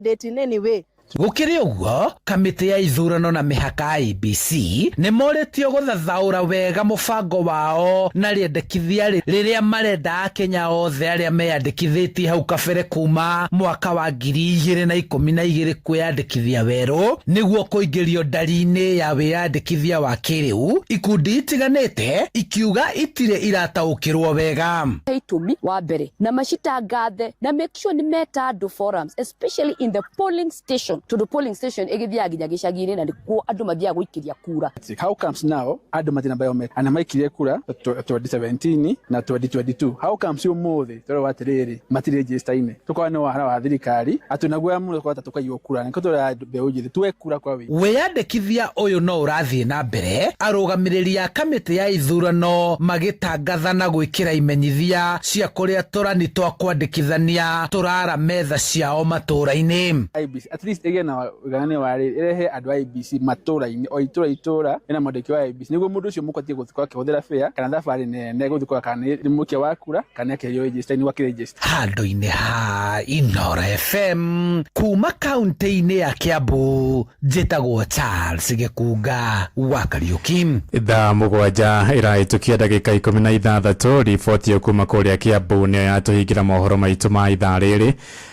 Candidate in any way. Gũkĩrĩ ũguo, kamĩtĩ ya ithurano na mĩhaka IEBC nĩ morĩtio gũthathaũra wega mũbango wao na rĩendekithia rĩrĩa marenda Akenya othe arĩa meyandĩkithĩtie hau kabere kuma mwaka wa 2012 kwĩyandĩkithia werũ nĩguo kũingĩrio ndari-inĩ ya wĩyandĩkithia wa kĩrĩu, ikundi itiganĩte ikiuga itirĩ irataũkĩrwo wega. Itũmi wa mbere na macitangathe na make sure nĩ meta andũ forums, especially in the polling station, tondũ polling station ĩgĩthiaga nginya gĩcagi-inĩ na nĩkuo andũ mathiaga gũikĩria kura. How comes now andũ matina biometric ana maikirie kura 2017 na 2022? How comes umuthi tũrauga atĩrĩrĩ matirĩ register-inĩ? Tũkorwo nĩ wara wa thirikari atĩ naguo mũno tũkahota tũkaiywo kura nĩkĩo tũrera mbeũ njĩthĩ tuoe kura kwa wĩingĩ. Wĩyandĩkithia ũyũ no ũrathiĩ na mbere, arũgamĩrĩri a kamĩtĩ ya ithurano magĩtangatha na gwĩkĩra imenyithia cia kũrĩa tũrani twa kwandĩkithania tũrara metha ciao matũũra-inĩ. IEBC at least ĩgĩe na ũiganania wa rĩrĩ, ĩrehe andũ a IEBC matũũra-inĩ, o itũũra itũũra ĩna mwandĩki wa IEBC, nĩguo mũndũ ũcio mũkatige gũkorwo akĩhũthĩra fare kana thabarĩ nene gũthiĩ kũrora kana nĩ mũikia wa kura kana nĩ akĩherio register-inĩ gwakĩ. Handũ-inĩ ha Inoro FM kuma kaunti-inĩ ya Kiambu, njĩtagwo Charles Gĩkunga wa Kariũki. Thaa 7 ĩrahĩtũkia ndagĩka 16. Riboti ĩyo kuma kũrĩa Kiambu nĩyo yatũhingĩra mohoro maitũ ma ithaa rĩrĩ.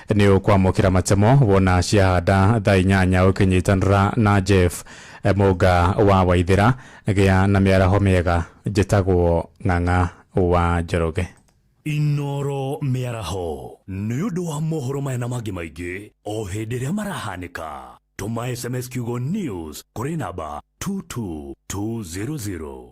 Nĩ ũkwamũkĩra matemo wona ciahanda thaa 8 ũkĩnyitanĩra na Jeff Mũnga wa Waithĩra. Gĩa na mĩaraho mĩega, njĩtagwo Ng'ang'a wa Njoroge. Inoro Mĩaraho, nĩ ũndũ wa mohoro maya na mangĩ maingĩ o hĩndĩ ĩrĩa marahanĩka, tũma SMS kiugo NEWS kũrĩ namba 22200.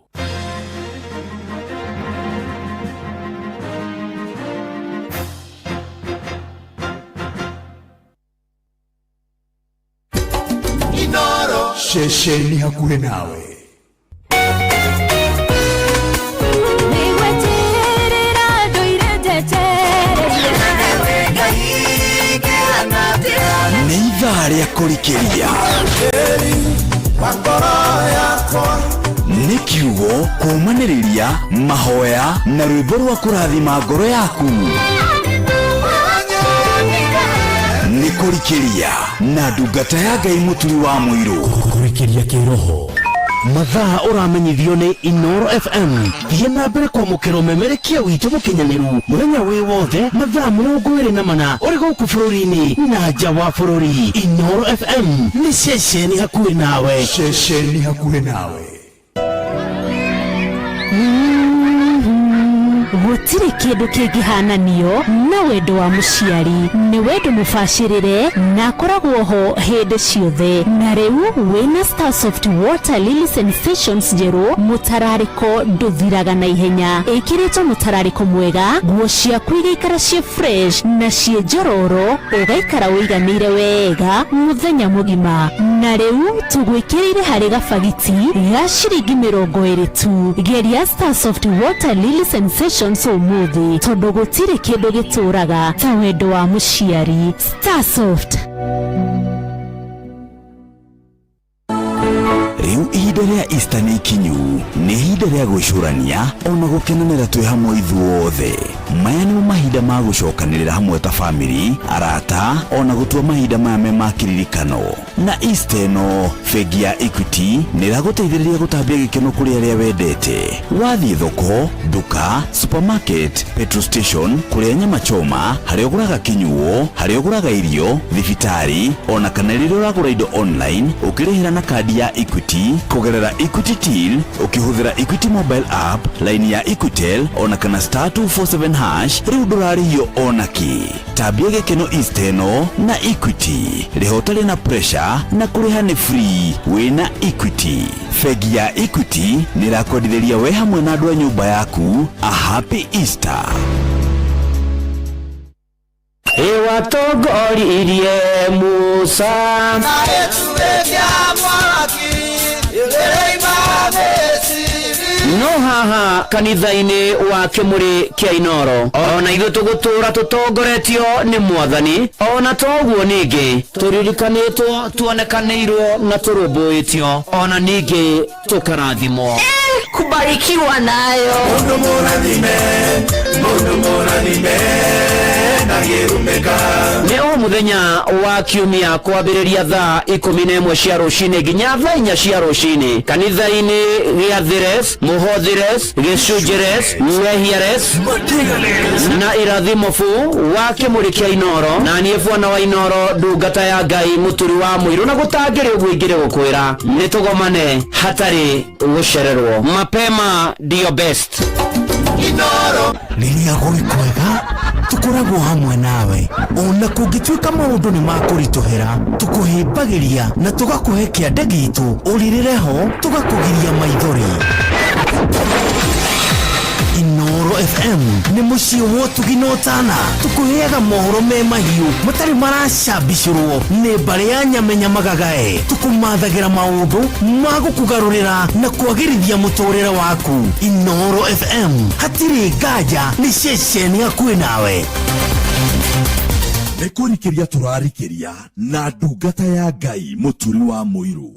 Ceceni hakuhĩ nawe. Nĩgweterera ndũire njetereire. Nĩ ithaa rĩa kũrikĩria, nĩ kiugo kũũmanĩrĩria, mahoya na rwĩmbo rwa kũrathima ngoro yaku. Nĩ kũrikĩria na ndungata ya Ngai Mũturi wa Mũirũ. Kũrikĩria kĩroho. Mathaa ũramenyithio nĩ Inoro FM. Thiĩ na mbere kwamũkĩra ũmemerekia witũ mũkinyanĩru mũthenya wĩ wothe, mathaa 24, ũrĩ gũkũ bũrũri-inĩ na nja wa bũrũri. Inoro FM nĩ ceceni hakuhĩ nawe. Ceceni hakuhĩ nawe. Gũtirĩ kĩndũ kĩngĩhananio na wendo wa mũciari. Nĩ wendo mũbacĩrĩre na akoragwo ho hĩndĩ ciothe. Na rĩu wĩna Starsoft Water Lily Sensations njerũ, mũtararĩko ndũthiraga na ihenya. Ĩkĩrĩtwo mũtararĩko mwega, nguo ciaku igaikara ciĩ fresh na ciĩ njororo, ũgaikara ũiganĩire wega mũthenya mũgima. Na rĩu tũgwĩkĩrĩire harĩ gabagiti ga ciringi 20 tu. Geria Starsoft Water Lily Sensations ũmũthĩ, tondũ gũtirĩ kĩndũ gĩtũraga ta wendo wa mũciari. Starsoft. Rĩu ihinda rĩa Easter nĩ ikinyu, nĩ ihinda rĩa gwĩcũrania ona gũkenanĩra twĩ hamwe ithuothe. Maya nĩmo mahinda ma gũcokanĩrĩra hamwe ta famĩlĩ, arata ona gũtua mahinda maya me ma kĩririkano. Na Easter ĩno, bengi ya Equity nĩ ĩragũteithĩrĩria gũtambia gĩkeno kũrĩ arĩa wendete. Wathiĩ thoko, nduka, supermarket, petrol station, kũrĩa nyama choma, harĩa ũgũraga kĩnyuo, harĩa ũgũraga irio, thibitarĩ ona kana rĩrĩa ũragũra indo online ũkĩrĩhĩra na kandi ya Equity kũgerera Equity Till, ũkĩhũthĩra Equity mobile app, line ya Equitel ona kana *247#, rĩu ndũrarĩhio ona kĩ. Tambia gĩkeno Easter ĩno na Equity. Rĩha ũtarĩ na pressure na kũrĩha nĩ free wĩna Equity. Bengi ya Equity nĩ ĩrakwendithĩria we hamwe na andũ a nyũmba yaku a happy Easter. Ĩwatongoririe Musa. Agĩtuĩkia mwaki ĩrĩima Misiri. No haha kanitha-inĩ wa Kĩmũrĩ kĩa Inoro, ona ithuĩ tũgũtũra tũtongoretio nĩ Mwathani. Ona toguo ningĩ tũririkanĩtwo, tuonekanĩirwo na tũrũmbũĩtio, ona ningĩ tũkarathimwo. Kubarikiwa nayo. Mundu mũrathime, mundu mũrathime na gĩrumĩka. Nĩ o mũthenya wa kiumia kwambĩrĩria thaa 11 cia rũcinĩ nginya thaa 4 cia rũcinĩ kanitha-inĩ gĩa Thires, Mũhothires, Gĩcunjĩres, Mehiares na Irathimo bu wa kĩmũrĩ kĩa Inoro na niĩ bwana wa Inoro ndungata ya Ngai mũturi wa mũirũ na gũtangĩrĩ ũguo ingĩrĩ gũkwĩra nĩ tũgomane hatarĩ gũcererwo. Mapema ndio best. Rĩrĩa gwĩ kwega tũkoragwo hamwe nawe ona kũngĩtuĩka maũndũ nĩ makũritũhĩra tũkũhĩmbagĩria na tũgakũhe kĩande gitũ ũrĩrĩre ho tũgakũgiria maithori. Inoro FM nĩ mũciĩ wa ũtugi na ũtana tũkũheaga mohoro me mahiũ matarĩ maracambicũrwo nĩ mbarĩ ya nyamenya magagae tũkũmathagĩra maũndũ ma gũkũgarũrĩra na kwagĩrithia mũtũrĩre waku. Inoro FM hatirĩ nganja nĩ ceceni hakuhĩ nawe. Nĩ kũrikĩria tũrarikĩria na ndungata ya Ngai mũturi wa mũirũ.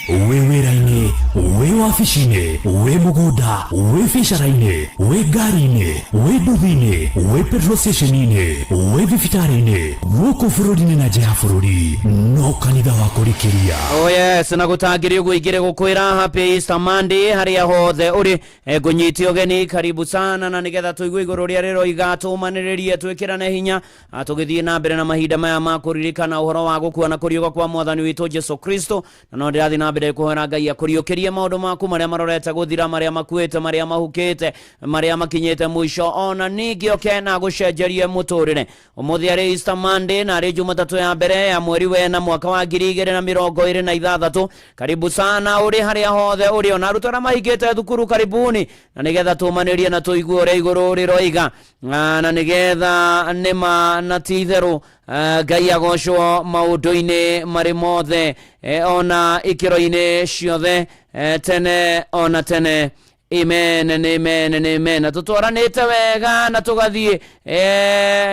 Wĩ wĩra-inĩ, wĩ wabici-inĩ, wĩ mũgũnda, wĩ biacara-inĩ, wĩ ngari-inĩ, wĩ nduthi-inĩ, wĩ petrol station-inĩ, wĩ thibitarĩ-inĩ, gũkũ bũrũri-inĩ na nja ya bũrũri, no kanitha wa kũrikĩria. Oh yes, na gũtangĩrĩ ũguo ingĩrĩ gũkwĩra happy Easter Monday harĩa hothe ũrĩ. Ngũnyite ũgeni karibu sana na nĩgetha tũigue igũrũ rĩa rĩroiga tũmanĩrĩrie twĩkĩrane hinya tũgĩthiĩ na mbere na mahinda maya ma kũririkana ũhoro wa gũkua na kũriũka kwa mwathani witũ Jesu Kristo. Na no ndĩrathiĩ na mbere kũhoera Ngai akũriũkĩrie maũndũ maku marĩa marorete gũthira, marĩa makuĩte, marĩa mahukĩte, marĩa makinyĩte mũico, ona ningĩ oke na gũcenjerie mũtũrĩre. Ũmũthĩ arĩ Easter Monday na arĩ Jumatatũ ya mbere ya mweri wena mwaka wa 2026. Karibu sana ũrĩ harĩa hothe ũrĩ, ona arutwo arĩa mahingĩte thukuru karibuni, na nĩgetha tũmanĩrie na tũigue ũrĩa igũrũ rĩroiga, na nĩgetha nĩma na ti itherũ Ngai agocwo maũndũ-inĩ marĩ mothe, ona ikĩro-inĩ ciothe, tene ona tene. Amen and amen and amen. Na tũtwaranĩte wega na tũgathiĩ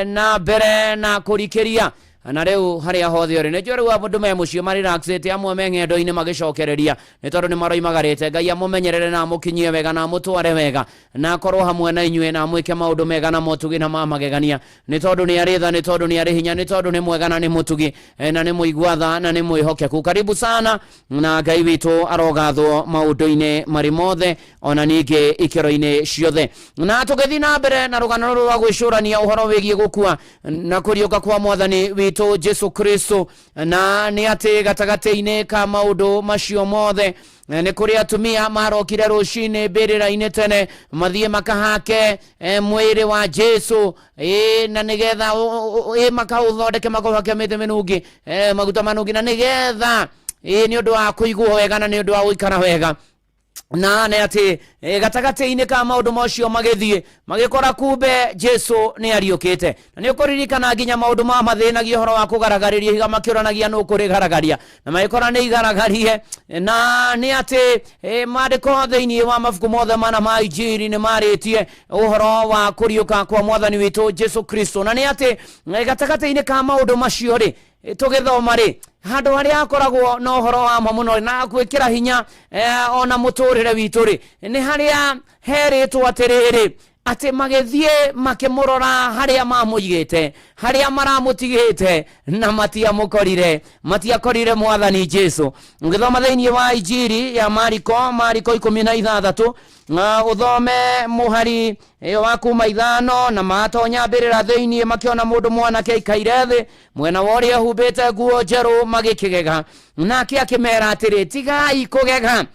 na mbere na kũrikĩria na rĩu harĩa hothe ũrĩ. Nĩnjũĩ rĩu andũ me mũciĩ marelaxĩte, amwe me ng'endo-inĩ magĩcokereria nĩ tondũ nĩ maroimagarĩte. Ngai amũmenyerere na amũkinyie wega na amũtware wega na akorwo hamwe na inyuĩ na amwĩke maũndũ mega na motugi na ma magegania, nĩ tondũ nĩ arĩ tha, nĩ tondũ nĩ arĩ hinya, nĩ tondũ nĩ mwega na nĩ mũtugi, na nĩ mũigua tha na nĩ mwĩhokeku. Karibu sana na Ngai witũ arogathwo maũndũ-inĩ marĩ mothe ona ningĩ ikĩro-inĩ ciothe. Na tũgĩthiĩ na mbere na rũgano rũrũ rwa gwĩcũrania ũhoro wĩgiĩ gũkua na kũriũka kwa mwathani witũ Jesu Kristo, na nĩ atĩ gatagatĩ-inĩ ka maũndũ macio mothe nĩ kũrĩ atumia marokire rũcinĩ mbĩrĩra-inĩ tene mathiĩ makahake mwĩrĩ wa Jesu, na nĩgetha makaũthondeke makũhake mĩtĩ mĩnungi, maguta manungi, na nĩgetha nĩ ũndũ wa kũiguo wega na nĩ ũndũ wa gũikara wega. Na nĩ atĩ gatagatĩ-inĩ ka maũndũ macio magĩthiĩ magĩkora kumbe Jesu nĩ ariũkĩte. Na nĩ ũkũririkana nginya maũndũ ma mathĩnagia ũhoro wa kũgaragarĩria ihiga, makĩũranagia nũ kũrĩgaragaria, na magĩkora nĩ igaragarie. Na nĩ atĩ maandĩko thĩinĩ wa mabuku mothe mana ma Injiri nĩ marĩtie ũhoro wa kũriũka kwa mwathani witũ Jesu Kristo. Na nĩ atĩ gatagatĩ-inĩ ka maũndũ macio rĩ, tũgĩthoma rĩ, handũ harĩa hakoragwo na ũhoro wa ma mũno na gwĩkĩra hinya ona mũtũrĩre witũ rĩ, nĩ harĩa herĩtwo atĩrĩrĩ, atĩ magĩthiĩ makĩmũrora harĩa mamũigĩte, harĩa maramũtigĩte, na matiamũkorire, matiakorire mwathani Jesu. Ũgĩthoma thĩinĩ wa Injiri ya Mariko, Mariko 16, ũthome mũhari wa kuma 5, na matonya mbĩrĩra thĩinĩ makĩona mũndũ mwanake aikaire thĩ mwena wa ũrĩa ehumbĩte nguo njerũ, magĩkĩgega. Nake akĩmera atĩrĩ, tigai kũgega,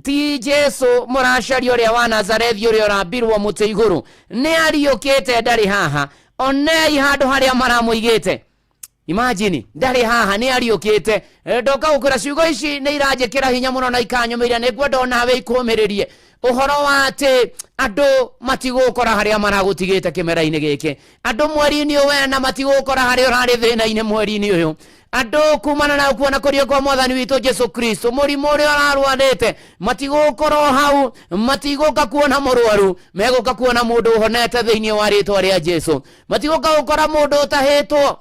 ti Jesu mũracaria ũrĩa wa Nazarethi ũrĩa ũrambirwo mũtĩ igũrũ, nĩ ariũkĩte, ndarĩ haha, onei handũ harĩa maramũigĩte. Imagine, ndarĩ haha, nĩ ariũkĩte. Ndoka gũkwĩra ciugo ici nĩ iranjĩkĩra hinya mũno na ikanyũmĩria, nĩ ngwenda onawe ikũmĩrĩrie ũhoro wa atĩ andũ matigũkora harĩa maragũtigĩte kĩmera-inĩ gĩkĩ, andũ mweri-inĩ ũyũ wena matigũkora harĩa ũrarĩ thĩna-inĩ mweri-inĩ ũyũ, andũ kumana na kuona kũriũka kwa mwathani witũ Jesu Kristo, mũrimũ ũrĩa ũrarwarĩte matigũkorwo hau, matigũka kuona mũrwaru, megũka kuona mũndũ ũhonete thĩinĩ wa rĩtwa rĩa Jesu, matigũka gũkora mũndũ ũtahĩtwo.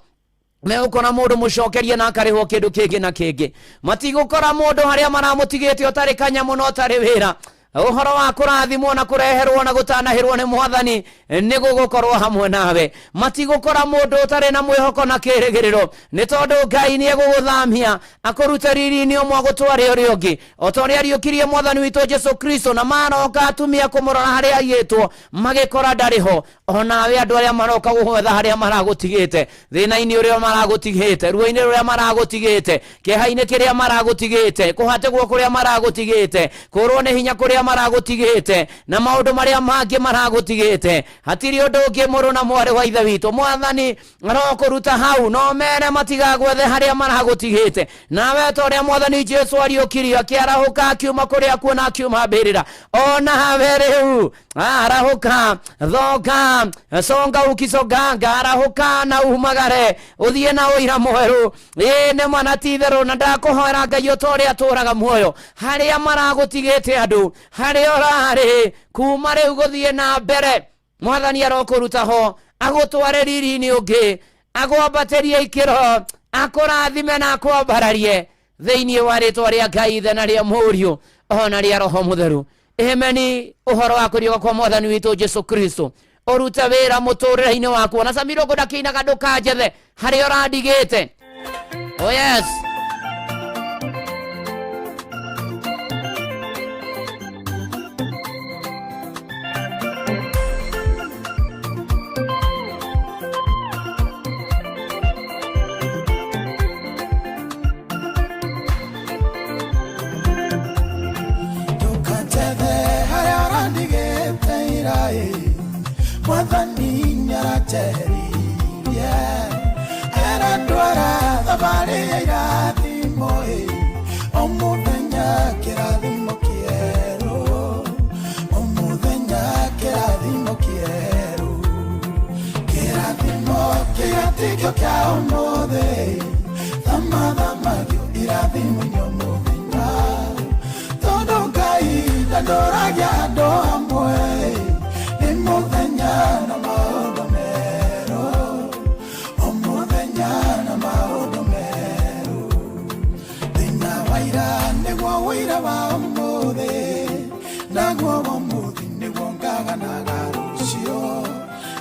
Megũkora mũndũ mũcokerie na akarĩhwo kĩndũ kĩngĩ na kĩngĩ. Matigũkora mũndũ harĩa maramũtigĩte ũtarĩ kanyamũ na ũtarĩ wĩra. Ũhoro wa kũrathimwo na kũreherwo na gũtanahĩrwo nĩ Mwathani nĩ gũgũkorwo hamwe nawe. Matigũkora mũndũ ũtarĩ na mwĩhoko na kĩrĩgĩrĩro, nĩ tondũ Ngai nĩ egũgũthamia akũrute riri-inĩ ũmwe agũtware ũrĩa ũngĩ, o ta ũrĩa ariũkirie Mwathani witũ Jesu Kristo. Na maroka atumia kũmũrora harĩa aigĩtwo, magĩkora ndarĩ ho. Onawe andũ arĩa maroka gũgwetha harĩa maragũtigĩte, thĩna-inĩ ũrĩa maragũtigĩte, ruo-inĩ rũrĩa maragũtigĩte, kĩeha-inĩ kĩrĩa maragũtigĩte, kũhatĩkwo kũrĩa maragũtigĩte, kũrwo nĩ hinya kũrĩa maragũtigĩte, na maũndũ marĩa mangĩ maragũtigĩte, hatirĩ ũndũ ũngĩ mũrũ na mwarĩ wa Ithe witũ. Mwathani arokũruta hau, no mere matigagwethe harĩa maragũtigĩte. Nawe ta ũrĩa Mwathani Jesu ariũkirio, akĩarahũka akiuma kũrĩa akuo na akiuma mbĩrĩra, onawe rĩu arahũka, thonga songa ukisoganga, arahũka na umagare ũthiĩ na ũira mwerũ. Ĩĩ nĩ ma na ti itherũ, na ndakũhoera Ngai ũta ũrĩa atũraga muoyo, harĩa maragũtigĩte andũ, harĩa ũrarĩ kuma rĩu gũthiĩ na mbere, Mwathani arokũruta ho agũtware riri-inĩ ũngĩ, agwambatĩrie ikĩro, akũrathime na akwambararie thĩinĩ wa rĩtwa rĩa Ngai Ithe na rĩa Mũriũ ona rĩa Roho Mũtheru. Emeni. Ũhoro wa kũriũka kwa Mwathani witũ Jesu Kristo ũrute wĩra mũtũrĩre-inĩ waku. Ona Samiro ngũndakĩinaga ndũkanjethe harĩa ũrandigĩte. Oh yes. Ndũkanjethe harĩa ũrandigĩte iraĩ, Mwathani nĩaranjeheririe, arandwara thabarĩ ya irathimo ĩ, o mũthenya kĩrathimo kĩerũ, o mũthenya kĩrathimo kĩerũ, kĩrathimo kĩratikio kĩa ũmũthĩ, thamathamagio irathimo-inĩ o mũthenya, tondũ Ngai ndandũragia andũ amwe, nĩ mũthenya na maũndũ merũ, o mũthenya na maũndũ merũ. Thĩna wa ira nĩguo ũira wa ũmũthĩ, naguo ũmũthĩ nĩguo ngaganaga rũciũ,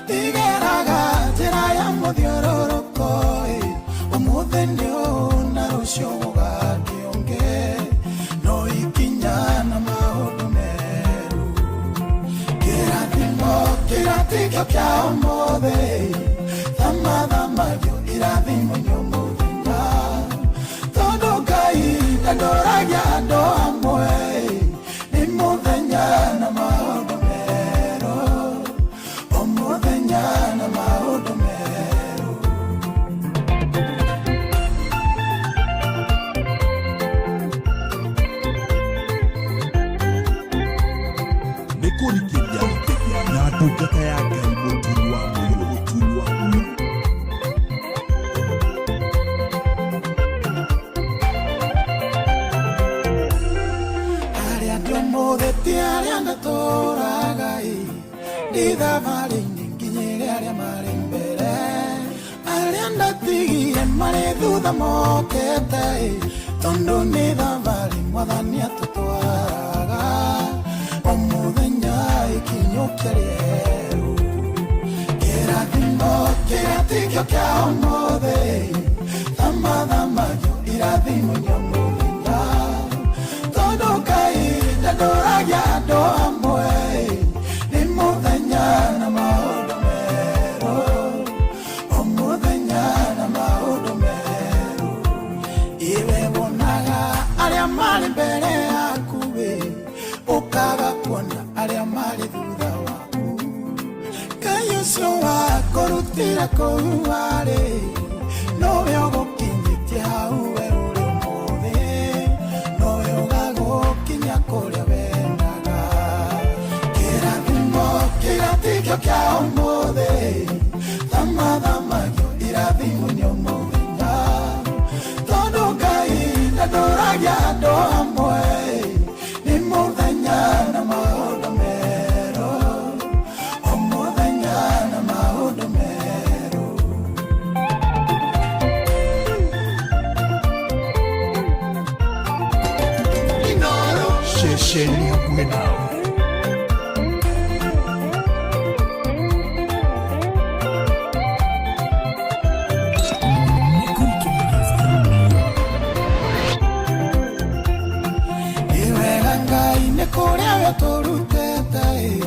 ndigeraga njĩra ya mũthiũrũrũko ĩ, ũmũthĩ nĩ ũũ na rũciũ gũgathiĩ ũngĩ, no ikinya na maũndũ merũ. Kĩrathimo kĩratikio kĩa ũmũthĩ, thamathamagio irathimo-inĩ o mũthenya, tondũ Ngai ndandũragia andũ amwe, nĩ mũthenya na maũndũ merũ, o mũthenya na maũndũ merũ. Nĩ kũrikĩria na ndungata ya Ngai Mũturi wa Mũirũ, Mũturi wa Mũirũ. Arĩa andũ ũmũthĩ ti arĩa ndatũraga ĩ, ndĩ thabarĩ-inĩ nginyĩre arĩa marĩ mbere, arĩa ndatigire marĩ thutha mokete ĩ, tondũ nĩ thabarĩ Mwathani atũtwaraga, o mũthenya ikinyũkia rĩerũ. Kĩrathimo kĩratikio kĩa ũmũthĩ, thamathamagio irathimo-inĩ o mũthenya, tondũ Ngai ndandũragia andũ amwe, nĩ mũthenya na maũndũ merũ, o mũthenya na maũndũ merũ. Iwe wonaga arĩa marĩ mbere yaku ĩ, ũkaga kuona arĩa marĩ thutha waku, Ngai ũcio wakũrutĩra kũu warĩ, nowe ũgũkinyĩtie hau we ũrĩ ũmũthĩ, nowe ũgagũkinya kũrĩa wendaga. Kĩrathimo kĩratikio kĩa ũmũthĩ, thamathamagio irathimo-inĩ o mũthenya, tondũ Ngai ndandũragia andũ amwe, nĩ mũthenya na maũndũ merũ, o mũthenya na maũndũ merũ. Ceceni hakuhĩ nawe. Nĩ wega Ngai nĩ kũrĩa we ũtũrutĩte ĩ,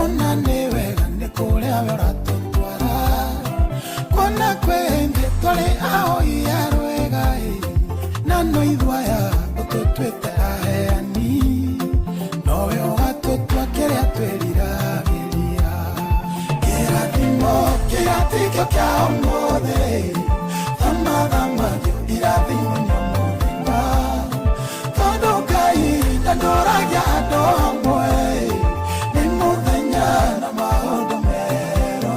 ona nĩ wega nĩ kũrĩa we ũratũtwara. Kuona kwĩ hĩndĩ tũrĩ ahoi a rwĩga ĩ, na no ithuĩ aya ũtũtuĩte aheani, nowe ũgatũtua kĩrĩa twĩriragĩria. Kĩrathimo kĩrĩa tikĩo kĩa ũmũthĩ, thamathamagio irathimo nĩ mũthenya. Tondũ Ngai ndandũragia andũ hamwe, nĩ mũthenya na maũndũ merũ,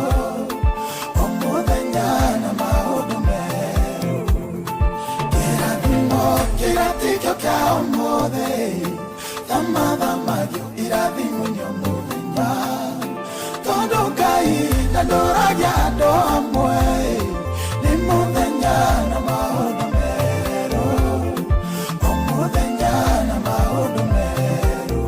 o mũthenya na maũndũ merũ. Kĩrathimo kĩrĩa tikĩo kĩa ũmũthĩ, thamathamagio irathimo nĩ mũthenya. Tondũ Ngai ndandũragia andũ hamwe, nĩ mũthenya na maũndũ merũ, o mũthenya na maũndũ merũ.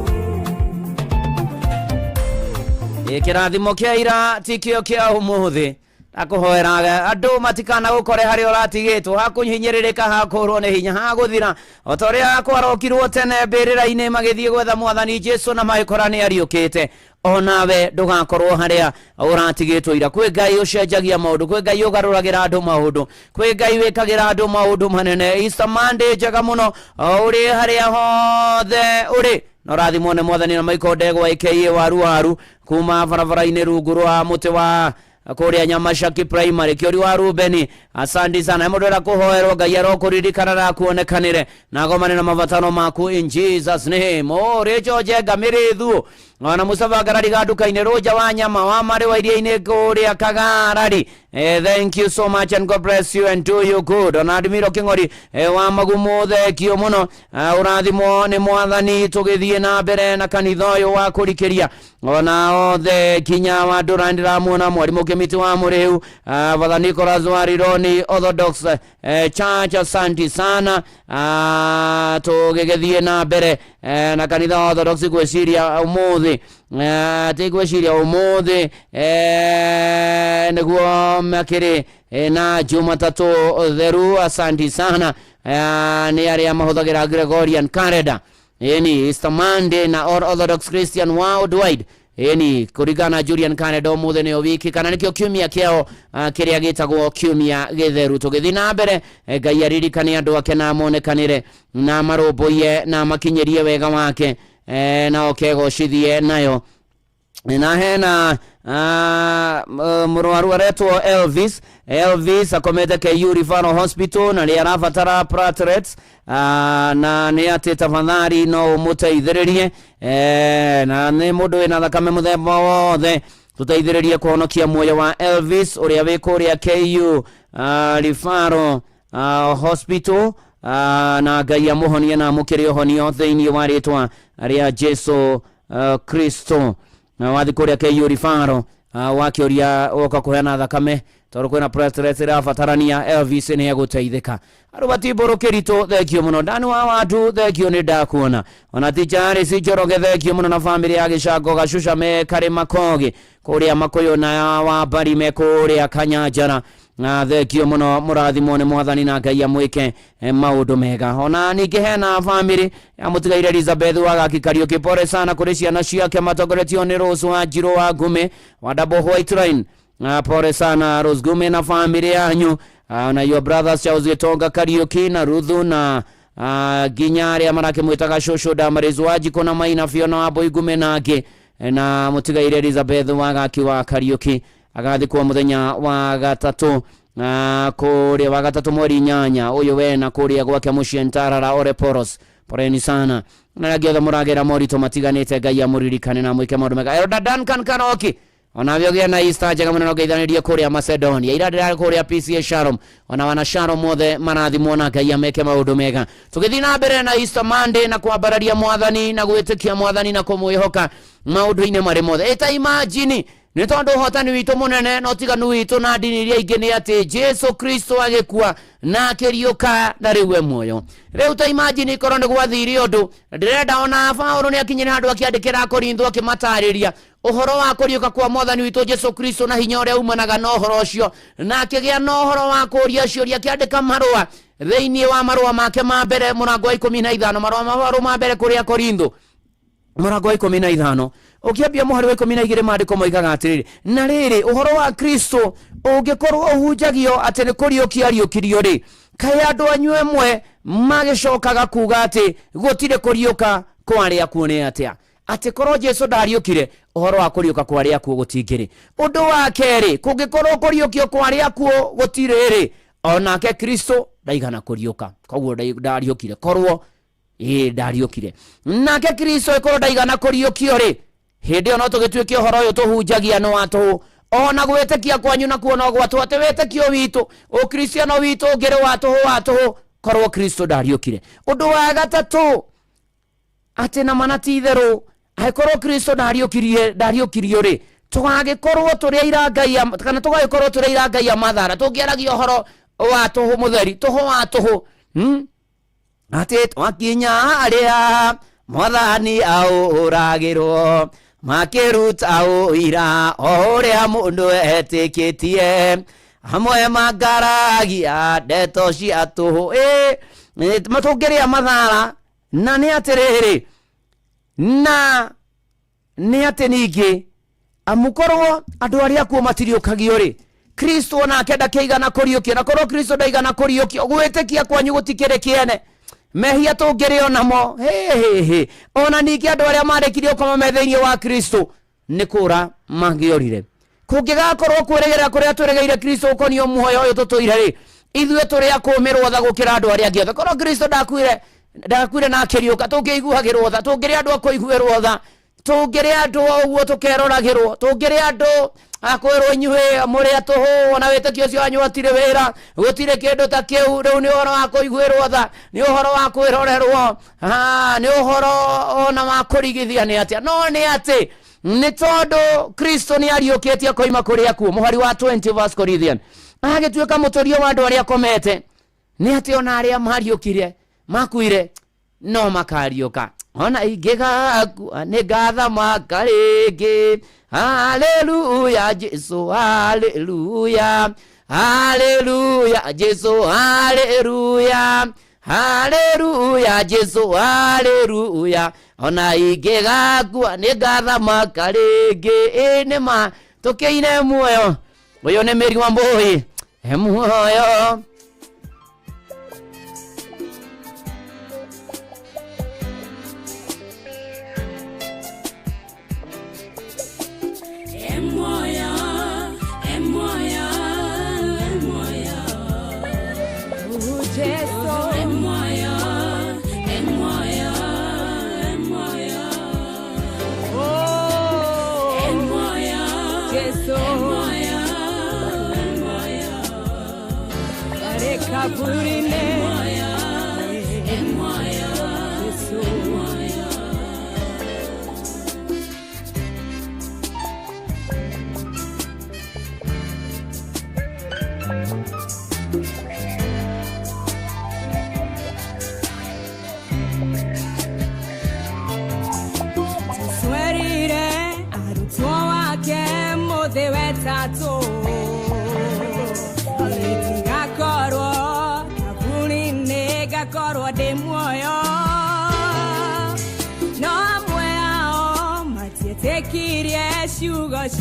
Ĩ, kĩrathimo kĩa ira tikĩo kĩa ũmũthĩ. Ndakũhoera andũ matikanagũkore harĩa ũratigĩtwo, hakũhinyĩrĩrĩka, hakũrwo nĩ hinya, hagũthira o ta ũrĩa kwarokirwo tene mbĩrĩra-inĩ magĩthiĩ gwetha mwathani Jesu na magĩkora nĩ ariũkĩte. Onawe ndũgakorwo harĩa ũratigĩtwo ira. Kwĩ Ngai ũcenjagia maũndũ, kwĩ Ngai ũgarũragĩra andũ maũndũ, kwĩ Ngai wĩkagĩra andũ maũndũ manene. Easter Monday njega mũno o ũrĩ harĩa hothe ũrĩ, na ũrathimwo nĩ mwathani. Na Michael Ndegwa aka Waru Waru kuma barabara-inĩ rungu rwa mũtĩ wa kũrĩa Nyamacaki Primary. Kĩori wa Rubeni, asante sana. Mũndũ ũrĩa kũhoerwo Ngai arokũririkana na akuonekanĩre na agomane na mabataro maku in Jesus name. O Rachel Njenga Mĩrĩthu ona Mustafa Ngarari ganduka-inĩ Rũnja wa nyama wa marĩ wa iria-inĩ kũrĩa Kagarari. Thank you so much and God bless you and do you good. Ona Admiro Kĩng'ori wa Magumu, thengio mũno. Ũrathimwo nĩ mwathani. Tũgĩthiĩ na mbere na kanitha ũyũ wa kũrikĩria ona othe kinya wa ndũra ndĩramuona mwarimũ Kĩmiti wa Mũrĩu, Father Nicholas wa Rironi Orthodox Church, asante sana. Tũgĩgĩthiĩ na mbere na kanitha wa Orthodox gwĩciria ũmũthĩ, ti gwĩciria ũmũthĩ, nĩguo makĩrĩ na Jumatatũ theru. Asante sana. Nĩ arĩa mahũthagĩra Gregorian calendar. Ĩni Easter Monday na all Orthodox Christian worldwide, ĩni kũringana na Julian calendar ũmũthĩ nĩyo wiki kana nĩkĩo kiumia kĩao, kĩrĩa gĩtagwo kiumia gĩtheru. Tũgĩthiĩ na mbere, Ngai aririkane andũ ake na amonekanĩre na marũmbũiye na makinyĩrie wega wake, na oke gocithie nayo. Na hena mũrwaru aretwo Elvis. Elvis akomete KU Referral Hospital na nĩ arabatara platelets, na nĩ atĩ tafadhali no ũmũteithĩrĩrie, na nĩ mũndũ wĩna thakame mũthemba wothe. Tũteithĩrĩrie kũhonokia muoyo wa Elvis ũrĩa wĩ kũrĩa KU Referral Hospital, na Ngai amũhonie na amũkĩre ũhonio thĩinĩ wa rĩtwa rĩa Jesu Kristo. Na wathi kũrĩa KU Referral, wakĩũria woka kũheana thakame tondũ kwĩna platelets ĩrabatarania, Elvis nĩ egũteithĩka. Arũbati Mbũrũ Kĩritũ, thengio mũno. Ndani wa watu, thengio, nĩ ndakuona. Ona ticha Alice Njoroge, thengio mũno, na bamĩrĩ ya Gĩcango Gacuca me Karĩma Kogi kũrĩa Makũyũ, na Wambari me kũrĩa Kanyanjara, na thengio mũno. Mũrathimwo nĩ mwathani na Ngai amwĩke maũndũ mega. Ona ningĩ hena bamĩrĩ ya mũtigaire Elizabeth Wagaki Kariũki, pole sana kũrĩ ciana ciake matongoretio nĩ Rose wa Njirũ wa Ngumĩ wa Double White Line. Pole sana Rose Gume na family yanyu, na your brothers Charles Gitonga Kariuki na Ruthu na nginya arĩa marakĩmwĩtaga cũcũ Damaris Wanjikũ na Maina Fiona wa Boigume na angĩ. Na mũtigaire Elizabeth Wagaki wa Kariuki agathikwo mũthenya wa gatatũ, kũrĩa wa gatatũ mweri 8 ũyũ wena kũrĩa gwake mũciĩ Ntarara Ore Poros. Poleni sana na arĩa othe mũragera moritũ matiganĩte. Ngai amũririkane na mwĩke maũndũ mega. Elder Duncan Karoki, onawe ũgĩe na Easter njega mũno na ũgeithanĩrie kũrĩa Macedonia. Ira ndĩrarĩ kũrĩa PCA Shalom, ona wana Shalom othe marathimwo na Ngai ameke maũndũ mega. Tũgĩthiĩ na mbere na Easter Monday na kwambararia mwathani na gwĩtĩkia mwathani na kũmwĩhoka maũndũ-inĩ marĩ mothe. Ĩta imagine. Nĩ tondũ ũhotani witũ mũnene na ũtiganu witũ na ndini iria ingĩ nĩ atĩ Jesu Kristo agĩkua na akĩriũka na rĩu e muoyo. Rĩu ta imagine korwo nĩ gwathire ũndũ, ndĩrenda ona Paulo nĩ akinyire handũ akĩandĩkĩra Korintho akĩmatarĩria ũhoro wa kũriũka kwa mwathani witũ Jesu Kristo na hinya ũrĩa umanaga na ũhoro ũcio, na akĩgĩa na ũhoro wa kũũria ciũria, akĩandĩka marũa thĩinĩ wa marũa make ma mbere mũrango wa 15, marũa ma mbere kũrĩ Akorintho mũrango wa 15 ũkĩambia mũhari wa 12, maandĩko moigaga atĩrĩrĩ, na rĩrĩ ũhoro wa Kristo ũngĩkorwo ũhunjagio atĩ nĩ kũriũkia ariũkirio rĩ, kaĩ andũ anyu amwe magĩcokaga kuga atĩ gũtirĩ kũriũka kwa arĩa akuũ nĩ atĩa? Atĩ korwo Jesu ndariũkire, ũhoro wa kũriũka kwa arĩa akuũ gũtingĩrĩ. Ũndũ wa kerĩ, kũngĩkorwo kũriũkio kwa arĩa akuũ gũtirĩ rĩ, onake Kristo ndaigana kũriũka, koguo ndariũkire, korwo ĩĩ ndariũkire. Nake Kristo ĩkorwo ndaigana kũriũkio rĩ, hĩndĩ ĩyo no tũgĩtuĩke ũhoro ũyũ tũhunjagia nĩ wa tũhũ, ona gwĩtĩkia kwanyu nakuo no gwa tũhũ, atĩ wĩtĩkio witũ, ũkristiano witũ ũngĩrĩ wa tũhũ wa tũhũ, korwo Kristo ndariũkire. Ũndũ wa gatatũ, atĩ na mana ti itherũ, angĩkorwo Kristo ndariũkirio rĩ, tũgagĩkorwo tũrĩ aira Ngai kana tũgagĩkorwo tũrĩ aira Ngai a mathara, tũngĩaragia ũhoro wa tũhũ mũtheri, tũhũ wa tũhũ, atĩ twakinya harĩa mwathani aũragĩrwo, makĩruta ũira o ũrĩa mũndũ etĩkĩtie, amwe mangaragia ndeto cia tũhũ, tũngĩrĩa mathara. Na nĩ atĩrĩrĩ, na nĩ atĩ ningĩ amukorwo andũ arĩa akuũ matiriũkagio rĩ, Kristo onake ndakĩigana kũriũkio, na korwo Kristo ndaigana kũriũkio, gwĩtĩkia kwanyu gũtikĩrĩ kĩene, mehia tũngĩrĩ onamo, hĩ ona ningĩ andũ arĩa marĩkirie gũkoma me thĩinĩ wa Kristo nĩ kũra mangĩorire. Kũngĩgakorwo kwĩrĩgĩrĩra kũrĩa twĩrĩgĩire Kristo ũkoniĩ muoyo ũyũ tũtũire rĩ, ithuĩ tũrĩ a kũũmĩrwo tha gũkĩra andũ arĩa angĩ othe. Korwo Kristo ndakuire na akĩriũka, tũngĩiguagĩrwo tha, tũngĩrĩ andũ a kũiguĩrwo tha, tũngĩrĩ andũ ũguo tũkeroragĩrwo, tũngĩrĩ andũ akwĩrwo inyuĩ mũrĩ a tũhũ, ona wĩtĩkio ũcio wanyu hatirĩ wĩra, gũtirĩ kĩndũ ta kĩu. Rĩu nĩ ũhoro wa kũiguĩrwo tha, nĩ ũhoro wa kwĩrorerwo, nĩ ũhoro ona wa kũrigithia nĩ atĩa. No nĩ atĩ nĩ tondũ Kristo nĩ ariũkĩtie koima kũrĩ akuũ, mũhari wa 20 verse Corinthian, agĩtuĩka mũtũrio wa andũ arĩa akomete, nĩ atĩ ona arĩa mariũkire makuire no makariũka. Ona ingĩgakua nĩ ngathamaka rĩngĩ, haleluya Jesu, haleluya, haleluya Jesu, haleluya, haleluya Jesu, haleluya. Ona ingĩgakua nĩ ngathamaka rĩngĩ. Ĩ nĩ ma tũkĩine muoyo ũyũ nĩ Mary Wambui, muoyo.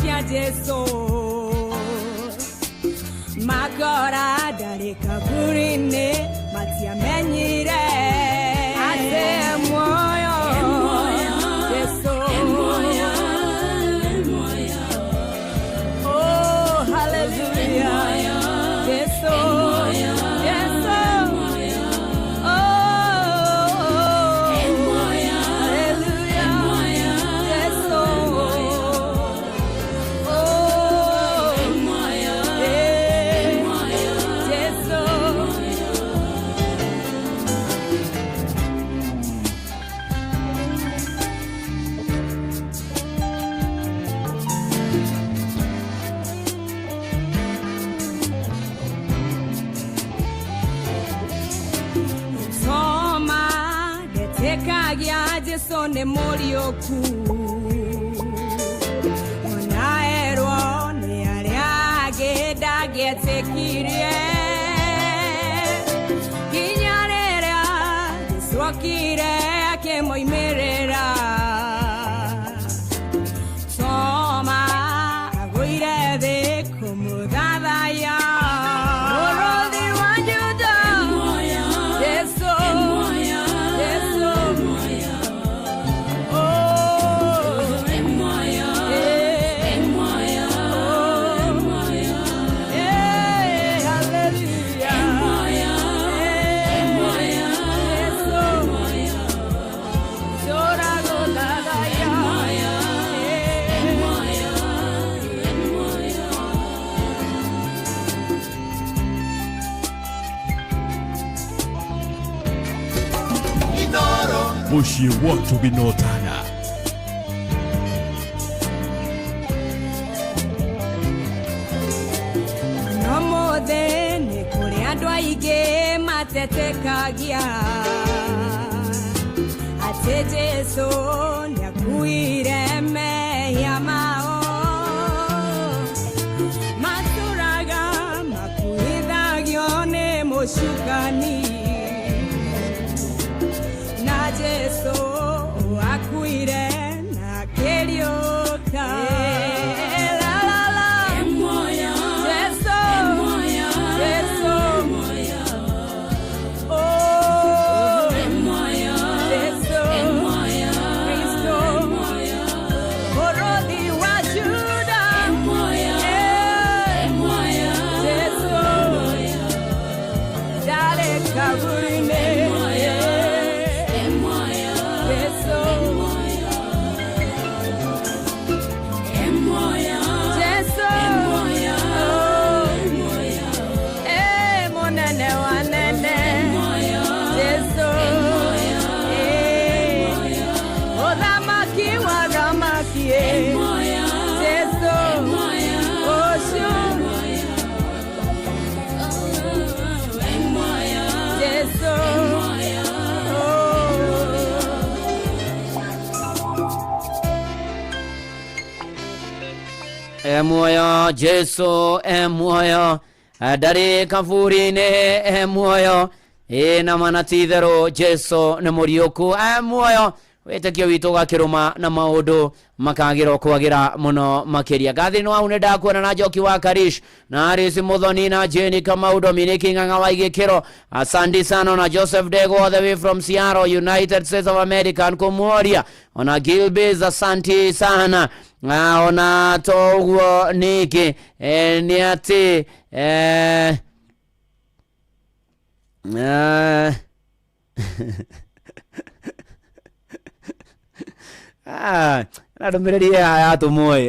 Cia Jesu makora ndarĩ kaburi-inĩ matiamenyire atĩ muoyo Jesu. Oh, hallelujah, Jesu, Jesu. Oh, hallelujah, Jesu. Oh, yeah, Jesu. Matetekagia Jesu nĩ mũriũku ona erwo nĩ arĩa angĩ ndangĩetĩkirie nginya rĩrĩa Jesu okire akĩmoimĩrĩra Toma agũire thĩ kũmũthathaiya Mũrũthi wa Juda Jesu Jesu Oh Eh, hallelujah. Mũciĩ wa ũtugi na ũtana. No mothe nĩ kũrĩ andũ aingĩ matetekagia atĩ Jesu nĩakuire mehia mao matũraga makuithagio nĩ mũcukani na Jesu akuire na akĩriũka La, la, la. Jesu, Jesu, oh, Jesu, Kristo, Mũrũthi wa Juda, Eh, Jesu, ndarĩ kaburi-inĩ, Jesu, Jesu, oh, eh, mũnene wa nene, Jesu, eh, mũthamaki wa thamaki, eh, Jesu, ũcio, Jesu, oh. E muoyo Jesu e muoyo ndarĩ kaburi-inĩ e muoyo ĩ na mana ti itherũ Jesu nĩ mũriũku e muoyo wĩtĩkio witũ ũgakĩrũma na maũndũ makagĩra kwagĩra mũno makĩria Gathini wau nĩ ndakuona na Njoki wa Karish na Aris Muthoni na Jeni Kamau Dominic Ng'ang'a wa Igĩkĩro asante sana na Joseph Dego all the way from Seattle United States of America nkũmuoria ona Gilbis asante sana Ah, ona to ũguo ningĩ eh, nĩ atĩ eh, eh, Ah, na ndũmĩrĩri ĩyo yatũmwo ĩ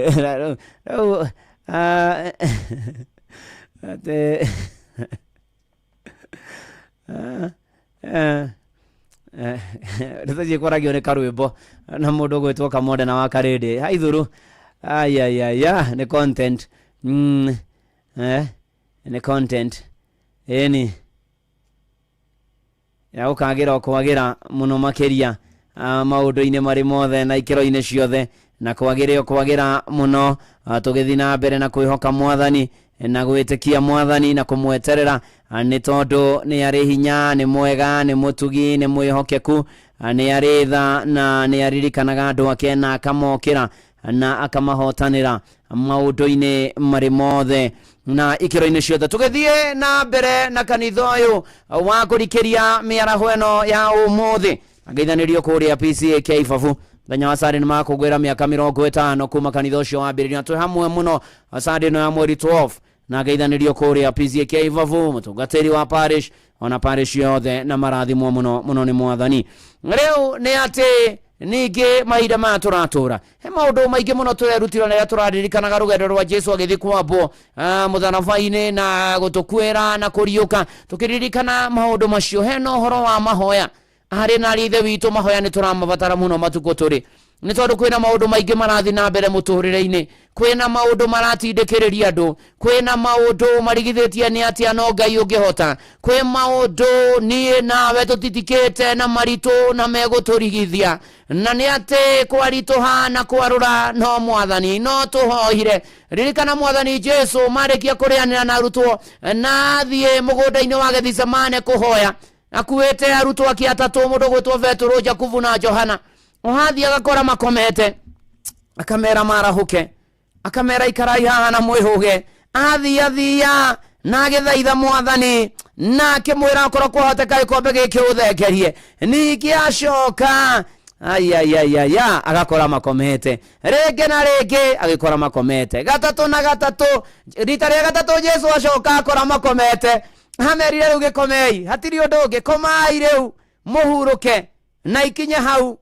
rĩu ah, atĩ ah, eh, eh, ndeto icio ikwaragio nĩ karwĩmbo na mũndũ ũgwĩtwo Kamonde na wa Karĩndĩ haithuru ayayaya nĩ content eh, nĩ content ĩni ya gũkagĩra o kwagĩra mũno makĩria ah, maũndũ-inĩ marĩ mothe na ikĩro-inĩ ciothe na kwagĩre o kwagĩra mũno ah, tũgĩthiĩ na mbere na kwĩhoka mwathani na gwĩtĩkia mwathani na kũmweterera ah, nĩ tondũ nĩ arĩ hinya nĩ mwega nĩ mũtugi nĩ mwĩhokeku ah, nĩ arĩ tha na nĩ aririkanaga andũ ake na akamokĩra na akamahotanĩra maũndũ-inĩ marĩ mothe na ikĩro-inĩ ciothe tũgĩthiĩ na mbere na kanitha ũyũ wa kũrikĩria mĩaraho ĩno ya ũmũthĩ angeithanĩrio kũrĩa PCA Keibabu mũthenya wa Sunday nĩ makũngũĩra mĩaka 50 kuma kanitha ũcio wambĩrĩrio na twĩ hamwe mũno Sunday ĩno ya mweri 12 na ngeithanĩrio kũrĩa PCA Keibabu mũtungatĩri wa parish ona parish yothe na marathimwo mũno mũno nĩ mwathani rĩu nĩ atĩ ningĩ mahinda maya tũratũra he maũndũ maingĩ mũno tũrerutire na rĩrĩa tũraririkanaga rũgendo rwa Jesu agĩthiĩ kwambwo ah, mũtharaba-inĩ na gũtũkuĩra na kũriũka tũkĩririkana maũndũ macio hena ũhoro wa mahoya arĩ na arĩ ithe witũ mahoya nĩ tũramabatara mũno matukũ tũrĩ Nĩ tondũ kwĩna maũndũ maingĩ marathiĩ na mbere mũtũrĩre-inĩ, kwĩna maũndũ maratindĩkĩrĩria andũ, kwĩna maũndũ marigithĩtie nĩ atĩa no Ngai ũngĩhota, kwĩ maũndũ niĩ nawe tũtitikĩte na maritũ na megũtũrigithia, na nĩ atĩ kwaritũha na kwarũra no mwathani no tũhoire. Ririkana mwathani Jesu marĩkia kũrĩanĩra na arutwo na athiĩ mũgũnda-inĩ wa Gethsemane kũhoya, akuĩte arutwo ake atatũ, mũndũ gwĩtwo Petero, Jakubu na Johana. Ohathiĩ agakora makomete, akamera marahũke, akamera ikarai haha na mwĩhũge. Athiathia na agĩthaitha mwathani na akĩmwĩra akorwo kwahoteka gĩkombe gĩkĩ ũthengerie. Ningĩ acoka ayayayaya agakora makomete rĩngĩ na rĩngĩ, agĩkora makomete gatatũ na gatatũ. Rita rĩa gatatũ Jesu acoka akora makomete, amerire rĩu gĩkomei, hatirĩ ũndũ ũngĩ, komai rĩu mũhurũke na ikinye hau.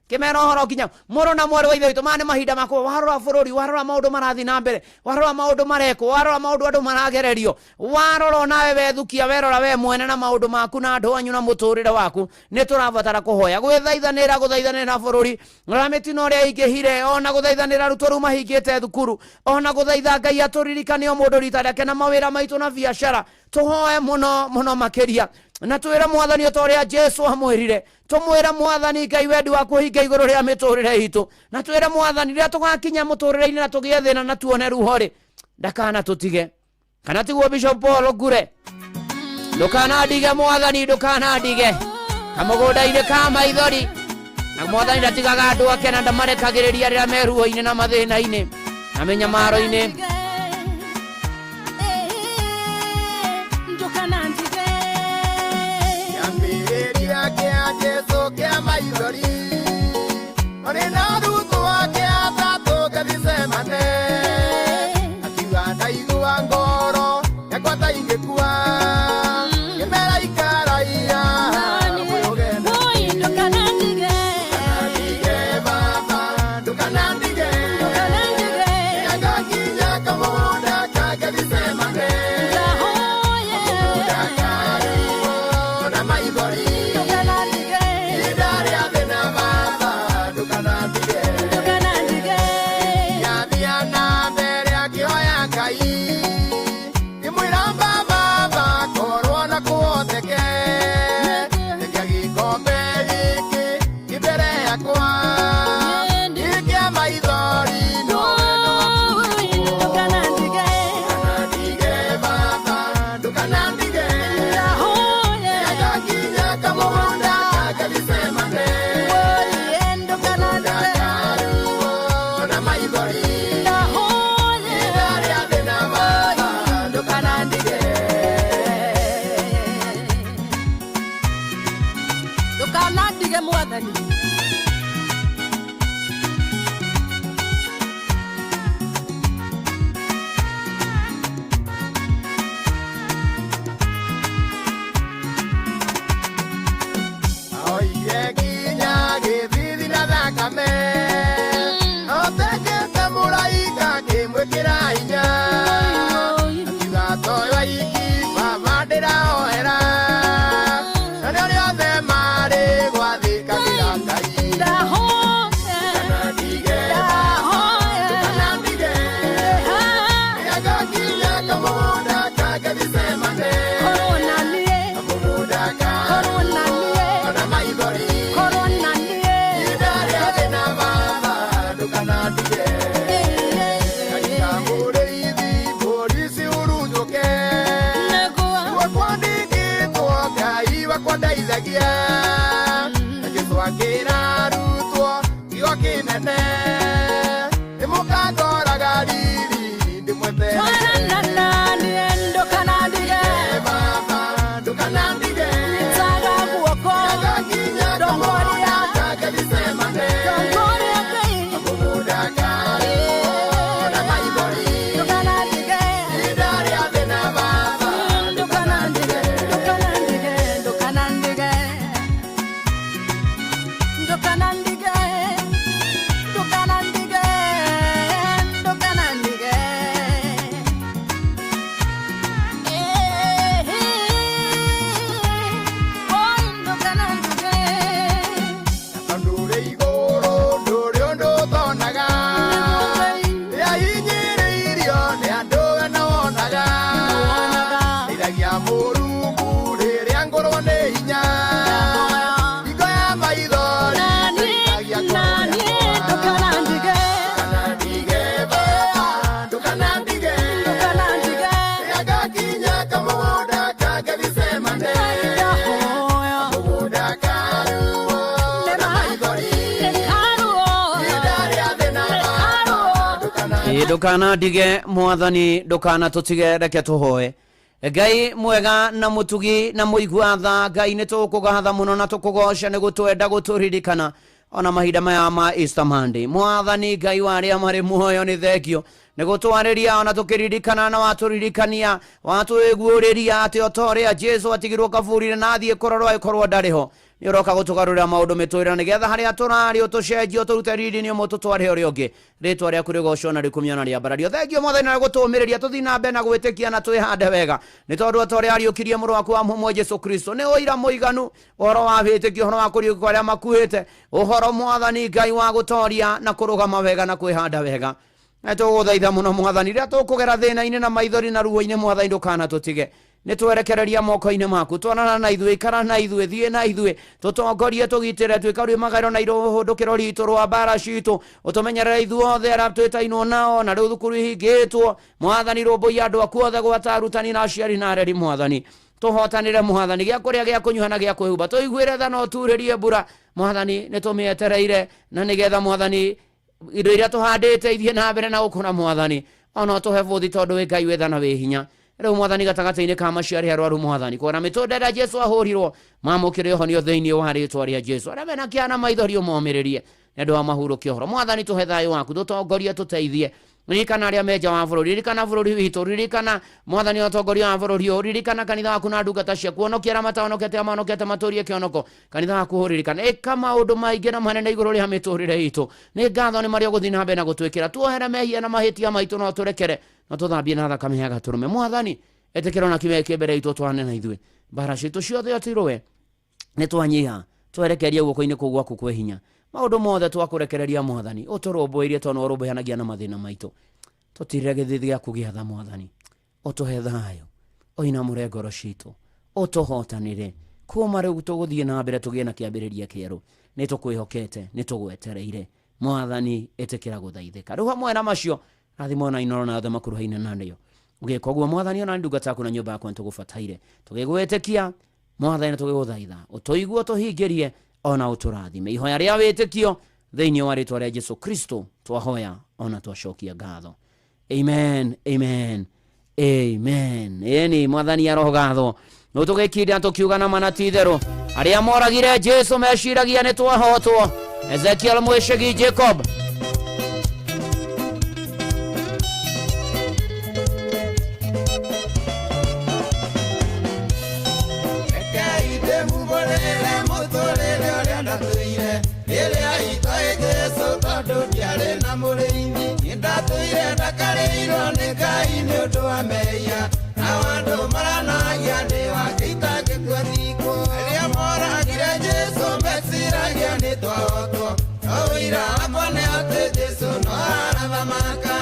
Kimera ũhoro kinya mũrũ na mwarĩ wa ithe witũ, maya nĩ mahinda makwa. Warora bũrũri, warora maũndũ marathiĩ na mbere, warora maũndũ marekwo, warora maũndũ andũ maragererio, warora onawe wethukia, werora we mwene na maũndũ maku na andũ anyu na mũtũrĩre waku, nĩ tũrabatara kũhoya, gwĩthaithanĩra, gũthaithanĩra bũrũri, rora mĩtino ũrĩa ĩingĩhire, ona gũthaithanĩra arutwo rĩu mahingĩte thukuru, ona gũthaitha Ngai atũririkane o mũndũ rita rĩake na mawĩra maitũ na biacara. Tũhoe mũno mũno makĩria na twĩre mwathani o ta ũrĩa Jesu amwĩrire, tũmwĩre mwathani Ngai wendi waku ũhinge igũrũ rĩa mĩtũrĩre itũ, na twĩre mwathani rĩrĩa tũgakinya mũtũrĩre-inĩ na tũgĩe thĩna na tuone ruho rĩ, ndakana tũtige. Kana tiguo Bishop Paul Ngure? Ndũkanandige mwathani, ndũkanandige kamũgũnda-inĩ ka maithori. Na mwathani ndatigaga andũ ake na ndamarekagĩrĩria rĩrĩa me ruo-inĩ na mathĩna-inĩ na mĩnyamaro-inĩ. Kĩambĩrĩria kĩa Jesũ kĩa maithori, marĩ na arutwo ake atatũ Gethsemane, akiuga ndaigua ngoro yakwa ta ingĩkua, ngĩmera ikarai haha mwĩhũge na niĩ. Ndũkanandige Baba, ndũkanandige, nĩngakinya kamũgũnda ka Gethsemane, kamũgũnda ka ruo na maithori, ihinda rĩa thĩna Baba, ndũkanandige. Yathia na mbere akĩhoya Ngai, ngĩmwĩra Baba, korwo na kũhoteke, reke gĩkombe gĩkĩ kĩ mbere yakwa, gĩkĩa maithori no wendo waku. Ndũkanandige Baba, ndũkanandige, nĩngakinya kamũgũnda ka Gethsemane, kamũgũnda ka ruo na maithori, ihinda rĩa thĩna Baba, ndũkanandige. Ndũkanandige mwathani. Oire nginya gĩthithi na thakame, otekete mũraika akĩmwĩkĩra hinya, akiuga toyo aiki Baba ndĩrahoera, na nĩ arĩa othe marĩ gwathĩkagĩra Ngai. Ndũkanandige Baba, ndũkanandige, nĩngakinya kamũgũnda ka Gethsemane, kamũgũnda ka ruo na maithori, ihinda rĩa thĩna Baba, ndũkanandige. Kaita mũrĩithi mbũri cihurunjũke, nĩguo kwandĩkĩtwo Ngai wakwa ndeithagia. Na Jesũ akĩra arutwo kiugo kĩnene, nĩmũkangoraga riri ndĩmwetereire. Baba, ndũkanandige, nĩngakinya kamũgũnda ka Gethsemane, kamũgũnda ka ruo na maithori, ihinda rĩa thĩna Baba, ndũkanandige. Ndũkanandige, ndũkanandige, ndũkanandige. Ndũkanandige mwathani, ndũkanatũtige, reke tũhoe. Ngai mwega na mũtugi na mũigua tha, Ngai nĩ tũkũgatha mũno na tũkũgoca nĩ gũtwenda gũtũririkana ona mahinda maya ma Easter Monday. Mwathani Ngai wa arĩa marĩ muoyo, nĩ thengio nĩ gũtwarĩria ona tũkĩririkana, na watũririkania, watwĩguũrĩria atĩ o ta ũrĩa Jesu atigirwo kaburi-inĩ na athiĩ kũrorwo agĩkorwo ndarĩ ho, nĩ ũroka gũtũgarũrĩra maũndũ mĩtũrĩre, nĩgetha harĩa tũrarĩ ũtũcenjie, ũtũrute riri-inĩ ũmwe ũtũtware ũrĩa ũngĩ. Rĩtwa rĩaku rĩgocwo na rĩkumio na rĩambarario. Thengio mwathani na gũtũmĩrĩria tũthiĩ na mbere na gwĩtĩkia na twĩhande wega, nĩ tondũ o ta ũrĩa ariũkirie mũrũ waku wa mũmwe Jesu Kristo, nĩ ũira mũiganu ũhoro wa wĩtĩkio, ũhoro wa kũriũka kwa arĩa makuĩte, ũhoro mwathani Ngai wa gũtoria na kũrũgama wega na kwĩhanda wega. Na tũgũthaitha mũno mwathani, rĩrĩa tũkũgera thĩna-inĩ na maithori na ruo-inĩ, mwathani ndũkanatũtige, nĩ twerekereria moko-inĩ maku. Twarana na ithuĩ, ikara na ithuĩ, thiĩ na ithuĩ, tũtongorie, tũgitĩre, tuĩka rwĩmagarĩro na irũhũndũkĩro ritũ rwa mbara citũ, ũtũmenyerere ithuothe arĩa twĩtainwo nao na rĩu thukuru ihingĩtwo. Mwathani, rũmbũiya andũ aku othe, gwata arutani na aciari na areri. Mwathani, tũhotanĩre. Mwathani, gĩa kũrĩa, gĩa kũnyua na gĩa kwĩhumba, tũiguĩre tha na ũturĩrie mbura. Mwathani, nĩ tũmĩetereire, na nĩgetha mwathani indo iria tũhandĩte ithiĩ na mbere na gũkũra. Mwathani, ona ũtũhe bũthi, tondũ wĩ Ngai wĩ tha na wĩ hinya. Rĩu mwathani, gatagatĩ-inĩ ka macio arĩa arwaru, mwathani, kuona mĩtũnda ĩrĩa Jesu ahũrirwo, mamũkĩre ũhonio thĩinĩ wa rĩtwa rĩa Jesu. Arĩa mena kĩana maithori, ũmomĩrĩrie nĩ ũndũ wa mahurũke ũhoro. Mwathani, tũhe thayũ waku, tũtongorie, tũteithie. Ririkana arĩa me nja wa bũrũri, ririkana bũrũri witũ, ririkana mwathani ũtongoria wa bũrũri ũyũ, ririkana kanitha waku na ndungata ciaku, honokia arĩa matahonokete, arĩa mahonokete matũrie kĩhonoko. Kanitha waku ũririkana, ĩka maũndũ maingĩ na manene igũrũ rĩa mĩtũrĩre itũ. Nĩ ngatho nĩ marĩa ũgũthiĩ na mbere na gũtwĩkĩra. Tuohere mehia na mahĩtia maitũ, no tũrekere na tũthambie na thakame ya gatũrũme. Mwathani, ĩtĩkĩra ona kiumia kĩ mbere itũ, twane na ithuĩ mbara citũ ciothe ũtirũe. Nĩ twanyiha, twerekeria guoko-inĩ kũu gwaku kwĩ hinya. Maũndũ mothe twakũrekereria mwathani, ũtũrũmbũirie, tondũ ũrũmbũyanagia na mathĩna maitũ. Tũtirĩre gĩthithi gĩaku gĩa tha mwathani, ũtũhe thayũ, ũinamũre ngoro citũ, ũtũhotanĩre. Kuma rĩu tũgũthiĩ na mbere tũgĩe na kĩambĩrĩria kĩerũ. Nĩ tũkwĩhokete, nĩ tũgwetereire mwathani, ĩtĩkĩra gũthaithĩka. Rĩu hamwe na macio, rathimo na Inoro na othe makuruhaine na nĩo. Ũgĩka ũguo mwathani, ona ndungata yaku na nyũmba yakwa nĩtũgũbataire, tũgĩgwĩtĩkia mwathani, na tũgĩgũthaitha ũtũigue, ũtũhingĩrie ona ũtũrathime. Ihoya rĩa wĩtĩkio thĩinĩ wa rĩtwa rĩa Jesu Kristo twahoya ona twacokia ngatho. Amen, amen, amen. Ĩni mwathani arogathwo. Nũ tũgĩkinda tũkiuga na mana ti itherũ, arĩa moragire Jesu meciragia nĩ twahotwo. Ezekiel Mwĩcĩgi Jacob. Rekei ndĩmumbũrĩre mũtũrĩre ũrĩa ndatũire rĩrĩa itoĩ Jesũ, tondũ ndiarĩ na mũrĩithi. Nĩndatũire ndakarĩirwo nĩ Ngai nĩ ũndũ wa mehia, nao andũ maranagia ndĩ wake itangĩkua thikwo. Arĩa moragire Jesũ meciragia nĩ twahotwo, no ũira wakwa nĩ atĩ Jesũ no arathamaka.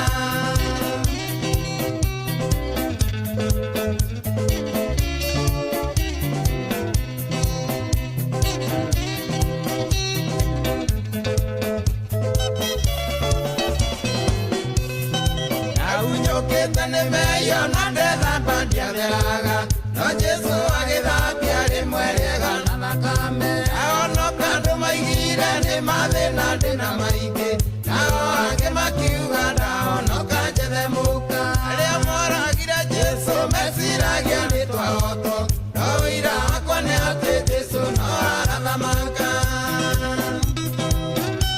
Ndahunyũkĩte nĩ mehia na ndethamba ndiatheraga, no Jesũ agĩthambia rĩmwe rĩega na thakame. Ndahonoka andũ maigire nĩ mathĩna ndĩna maingĩ, nao angĩ makiuga ndahonoka njethe mũka. Arĩa moragire Jesũ meciragia nĩ twahotwo, no ũira wakwa nĩ atĩ Jesũ no arathamaka.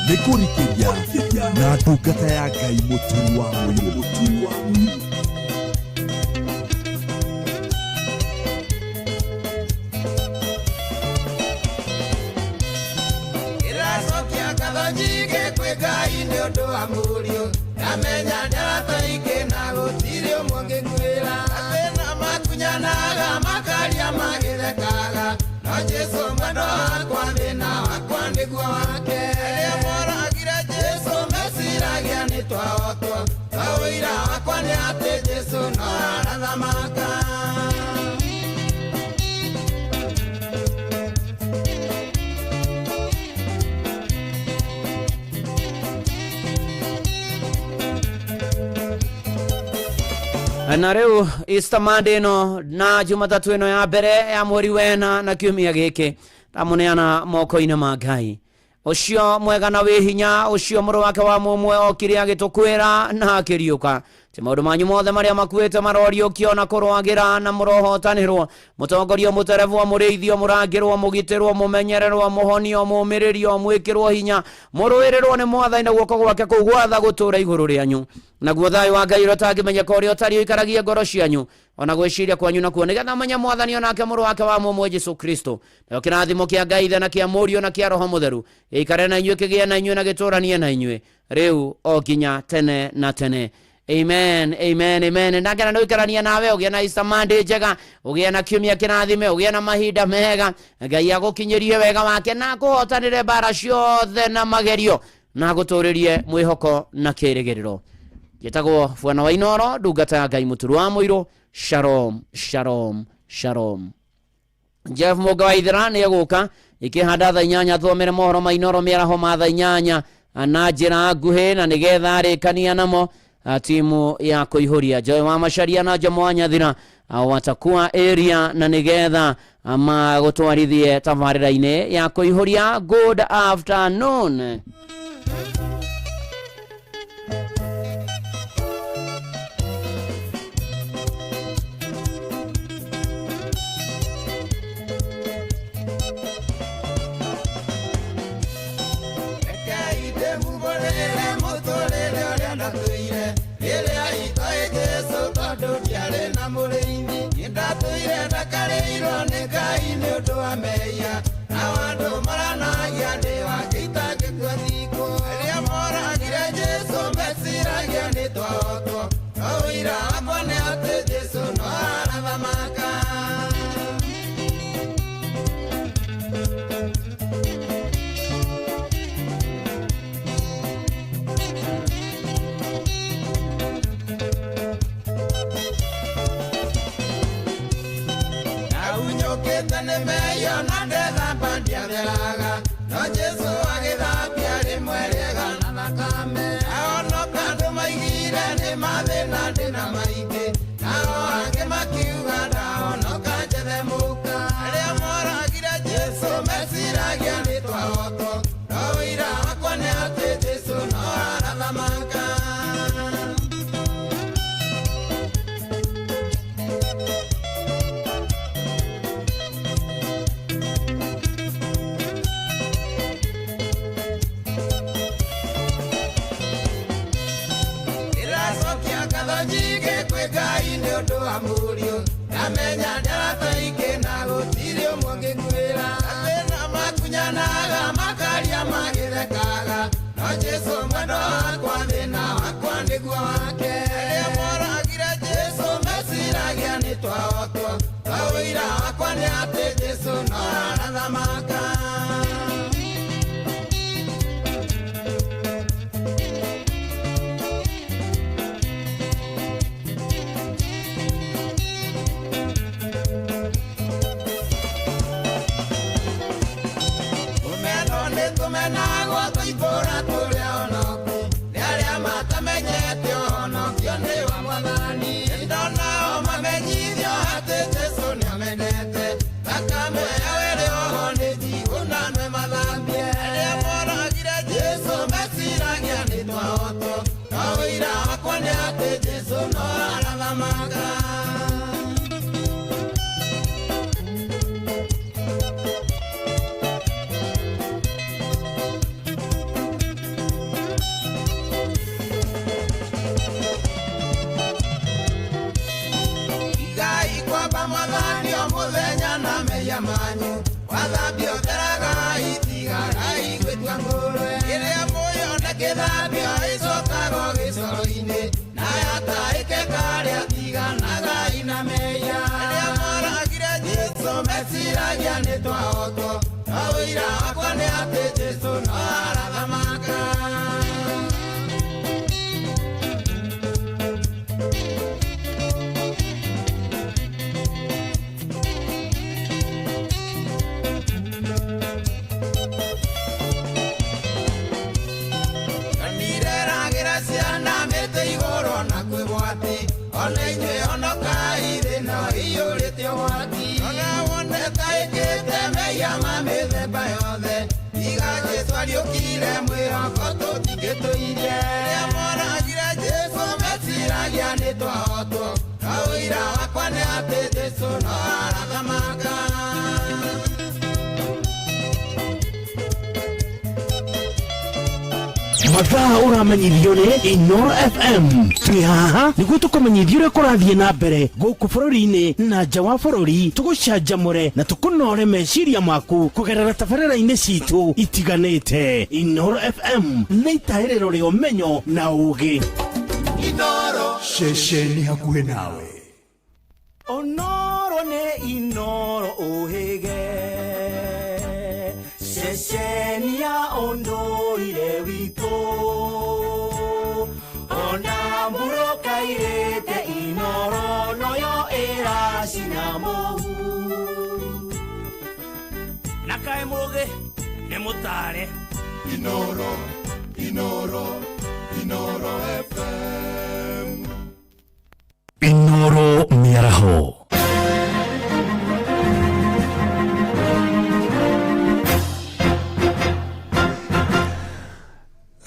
Nĩ kũrikĩria na ndungata ya Ngai Mũturi wa Mũirũ, Mũturi wa Mũirũ. Ndĩracokia ngatho nyingĩ kwĩ Ngai nĩ ũndũ wa mũriũ, ndamenya ndarataingĩ na gũtirĩ ũmwe ũngĩnguĩra. Mathĩna makunyanaga makaria magĩthekaga, no Jesũ mwendwa wakwa, thĩna wakwa nĩguo wake. Arĩa moragire Jesũ meciragia nĩ twahotwo, no ũira wakwa nĩ atĩ Jesũ no arathamaka. Na rĩu Easter Monday ĩno na Jumatatũ ĩno ya mbere ya mweri wena na kiumia gĩkĩ, ndamũneana moko-inĩ ma Ngai. Ũcio mwega na wĩ hinya, ũcio mũrũ wake wa mũmwe okire agĩtũkwĩra na akĩriũka. Ti maũndũ manyu mothe marĩa makuĩte maroriũkio na kũrũagĩra na mũrohotanĩrwo, mũtongorio, mũterebwo, mũrĩithio, mũrangĩrwo, mũgitĩrwo, mũmenyererwo, mũhonio, mũmĩrĩrio, mwĩkĩrwo hinya, mũrũĩrĩrwo nĩ Mwathani na guoko gwake kũu gwatha gũtũũra igũrũ rĩanyu. Naguo thayũ wa Ngai ũrĩa ũtangĩmenyeka ũrĩa ũtariĩ ũikaragie ngoro cianyu ona gwĩciria kwanyu nakuo, nĩgetha menye Mwathani onake mũrũ wake wa mũmwe Jesu Kristo. Nayo kĩrathimo kĩa Ngai Ithe na kĩa Mũriũ na kĩa Roho Mũtheru gĩikare na inyuĩ, kĩgĩe na inyuĩ na gĩtũũranie na inyuĩ rĩu o nginya tene na tene. Amen, amen, amen. Ndakena nĩ gũikarania nawe, ũgĩe na Easter Monday njega, ũgĩe na kiumia kĩrathime, ũgĩe na mahinda mega. Ngai agũkinyĩrie wega wake na akũhotanĩre mbara ciothe na magerio na agũtũrĩrie mwĩhoko na kĩrĩgĩrĩro. Njĩtagwo Bwana wa Inoro, ndungata ya Ngai mũturu wa mũirũ. Shalom, shalom, shalom. Jeff Mũnga wa Ithera nĩ egũka ikĩhanda thaa 8 thomere mohoro ma Inoro mĩaraho ma thaa 8 na njĩra nguhĩ, na nĩgetha arĩkania namo timu ya kũihũria Joy wa Macharia na Jomo wa Nyathira watakuwa area, na nĩgetha magũtwarithie tabarĩra-inĩ ya kũihũria. Good afternoon. Rekei ndĩmumbũrĩre mũtũrĩre ũrĩa ndatũire rĩrĩa itoĩ Jesũ, tondũ ndiarĩ na mũrĩithi. Nĩndatũire ndakarĩirwo nĩ Ngai nĩ ũndũ wa mehia, nao andũ maranagia ndĩ wake itangĩkua thikũ. Arĩa moragire Jesũ meciragia nĩ twahotwo, no ũira wakwa nĩ atĩ Jesũ no arathamaka. Ndahunyũkĩte nĩ mehia na ndethamba ndiatheraga, no Jesũ agĩthambia rĩmwe rĩega na thakame. Ahonoka andũ maigire nĩ mathĩna ndĩna maingĩ, nao angĩ makiuga ndahonoka njethe mũka. Arĩa moragire Jesũ meciragia nĩ twahotwo, no ũira wakwa nĩ atĩ Jesũ no arathamaka. Ndĩracokia ngatho nyingĩ kwĩ Ngai nĩ ũndũ wa mũriũ, ndamenya ndarataingĩ na gũtirĩ ũmwe ũngĩnguĩra. Mathĩna makunyanaga makaria magĩthekaga, no Jesũ mwendwa wakwa thĩna wakwa nĩguo wake. Arĩa moragire Jesũ meciragia nĩ twahotwo, no ũira wakwa nĩ atĩ Jesũ no arathamaka. Ũmeno nĩ tũmenagwo tũitũra tũrĩ ahonoku, nĩ arĩa matamenyete ũhonokio nĩ wa Mwathani. Nĩndonao mamenyithio atĩ Jesũ nĩamenete, thakame yao ĩrĩ oho nĩ njigũ na nĩ mathambie. Arĩa moragire Jesũ meciragia nĩ twahotwo, no ũira wakwa nĩ atĩ Jesũ no arathamaka. Igai kwamba Mwathani o mũthenya na mehia manyu, wathambio theragai tigagai gwĩtua ngũrwe. Ĩrĩa mũyona kĩthambio ĩcokagwo gĩcoro-inĩ, na yataĩke karĩa tiganagai na mehia. Arĩa moragire Jesũ meciragia nĩ twahotwo, no ũira wakwa nĩ atĩ Jesũ no arathamaka. Ndireragĩra ciana mĩtĩ igũrũ na kwĩ gwati, ona inyuĩ honokai thĩ no ĩiyũrĩte ũgwati. Rora wone ta ĩkĩte mehia ma mĩthemba yothe, tiga Jesũ ariũkire mwĩhoko tũtingĩtũirie rĩrĩa moragire Jesũ meciragia nĩ twahotwo no ũira wakwa nĩ atĩ Jesũ no arathamaka. Mathaa ũramenyithio nĩ Inoro FM. Twĩ haha nĩguo tũkũmenyithie ũrĩa kũrathiĩ na mbere gũkũ bũrũri-inĩ na nja wa bũrũri, tũgũcanjamũre na tũkũnore meciria maku kũgerera tabarĩra-inĩ citũ itiganĩte. Inoro FM nĩ itahĩrĩro rĩa ũmenyo na ũgĩ. Inoro ceceni hakuhĩ nawe. Onoro nĩ Inoro ũhĩge, ceceni ya ũndũire witũ, ona mbura kairĩte Inoro noyo ĩracina mũhu. Na kaĩ mũgĩ nĩ mũtare. Inoro, Inoro, Inoro FM. Inoro mĩaraho.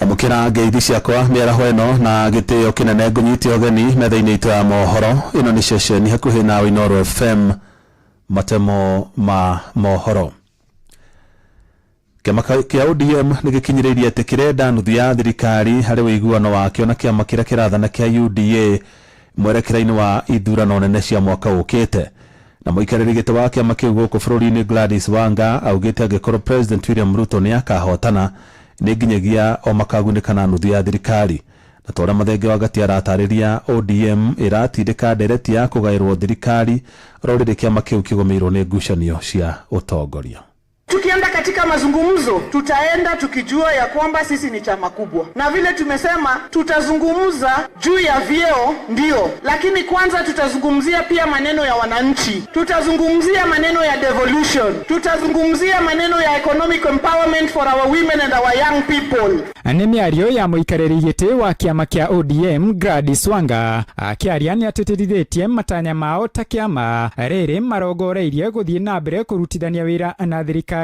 Amũkĩra ngeithi ciakwa mĩaraho ĩno na gĩtĩo kĩnene, ngũnyite ũgeni metha-inĩ itũ ya mohoro. Ĩno nĩ ceceni hakuhĩ nawe, Inoro FM, matemo ma mohoro. Kĩama kĩa ODM nĩ gĩkinyĩrĩirie atĩ kĩrenda nuthu ya thirikari harĩ ũiguano wakĩo na kĩama kĩrĩa kĩrathana kĩa UDA mwerekera-inĩ wa ithurano nene cia mwaka ũkĩte. Na mũikarĩri gĩtĩ wa kĩama kĩu gũkũ bũrũri-inĩ Gladys Wanga augĩte angĩkorwo President William Ruto nĩ akahotana, nĩ nginyagia o makagunĩka na nuthu ya thirikari. Na ta ũrĩa Mathenge wa Gati aratarĩria, ODM ĩratindĩka ndereti ya kũgaĩrwo thirikari rũrĩrĩ kĩama kĩu kĩgũmĩirwo nĩ ngucanio cia ũtongoria. Tukienda katika mazungumzo, tutaenda tukijua ya kwamba sisi ni chama kubwa, na vile tumesema tutazungumza juu ya vyeo ndio, lakini kwanza tutazungumzia pia maneno ya wananchi, tutazungumzia maneno ya devolution, tutazungumzia maneno ya economic empowerment for our women and our young people. Nĩ mĩario ya mũikarĩri gĩtĩ wa kĩama kĩa ODM Gladys Wanga, akĩaria nĩ atĩtĩrithĩtie matanya mao ta kĩama rĩrĩ marongoreirie gũthiĩ na mbere kũrutithania wĩra na thirikari.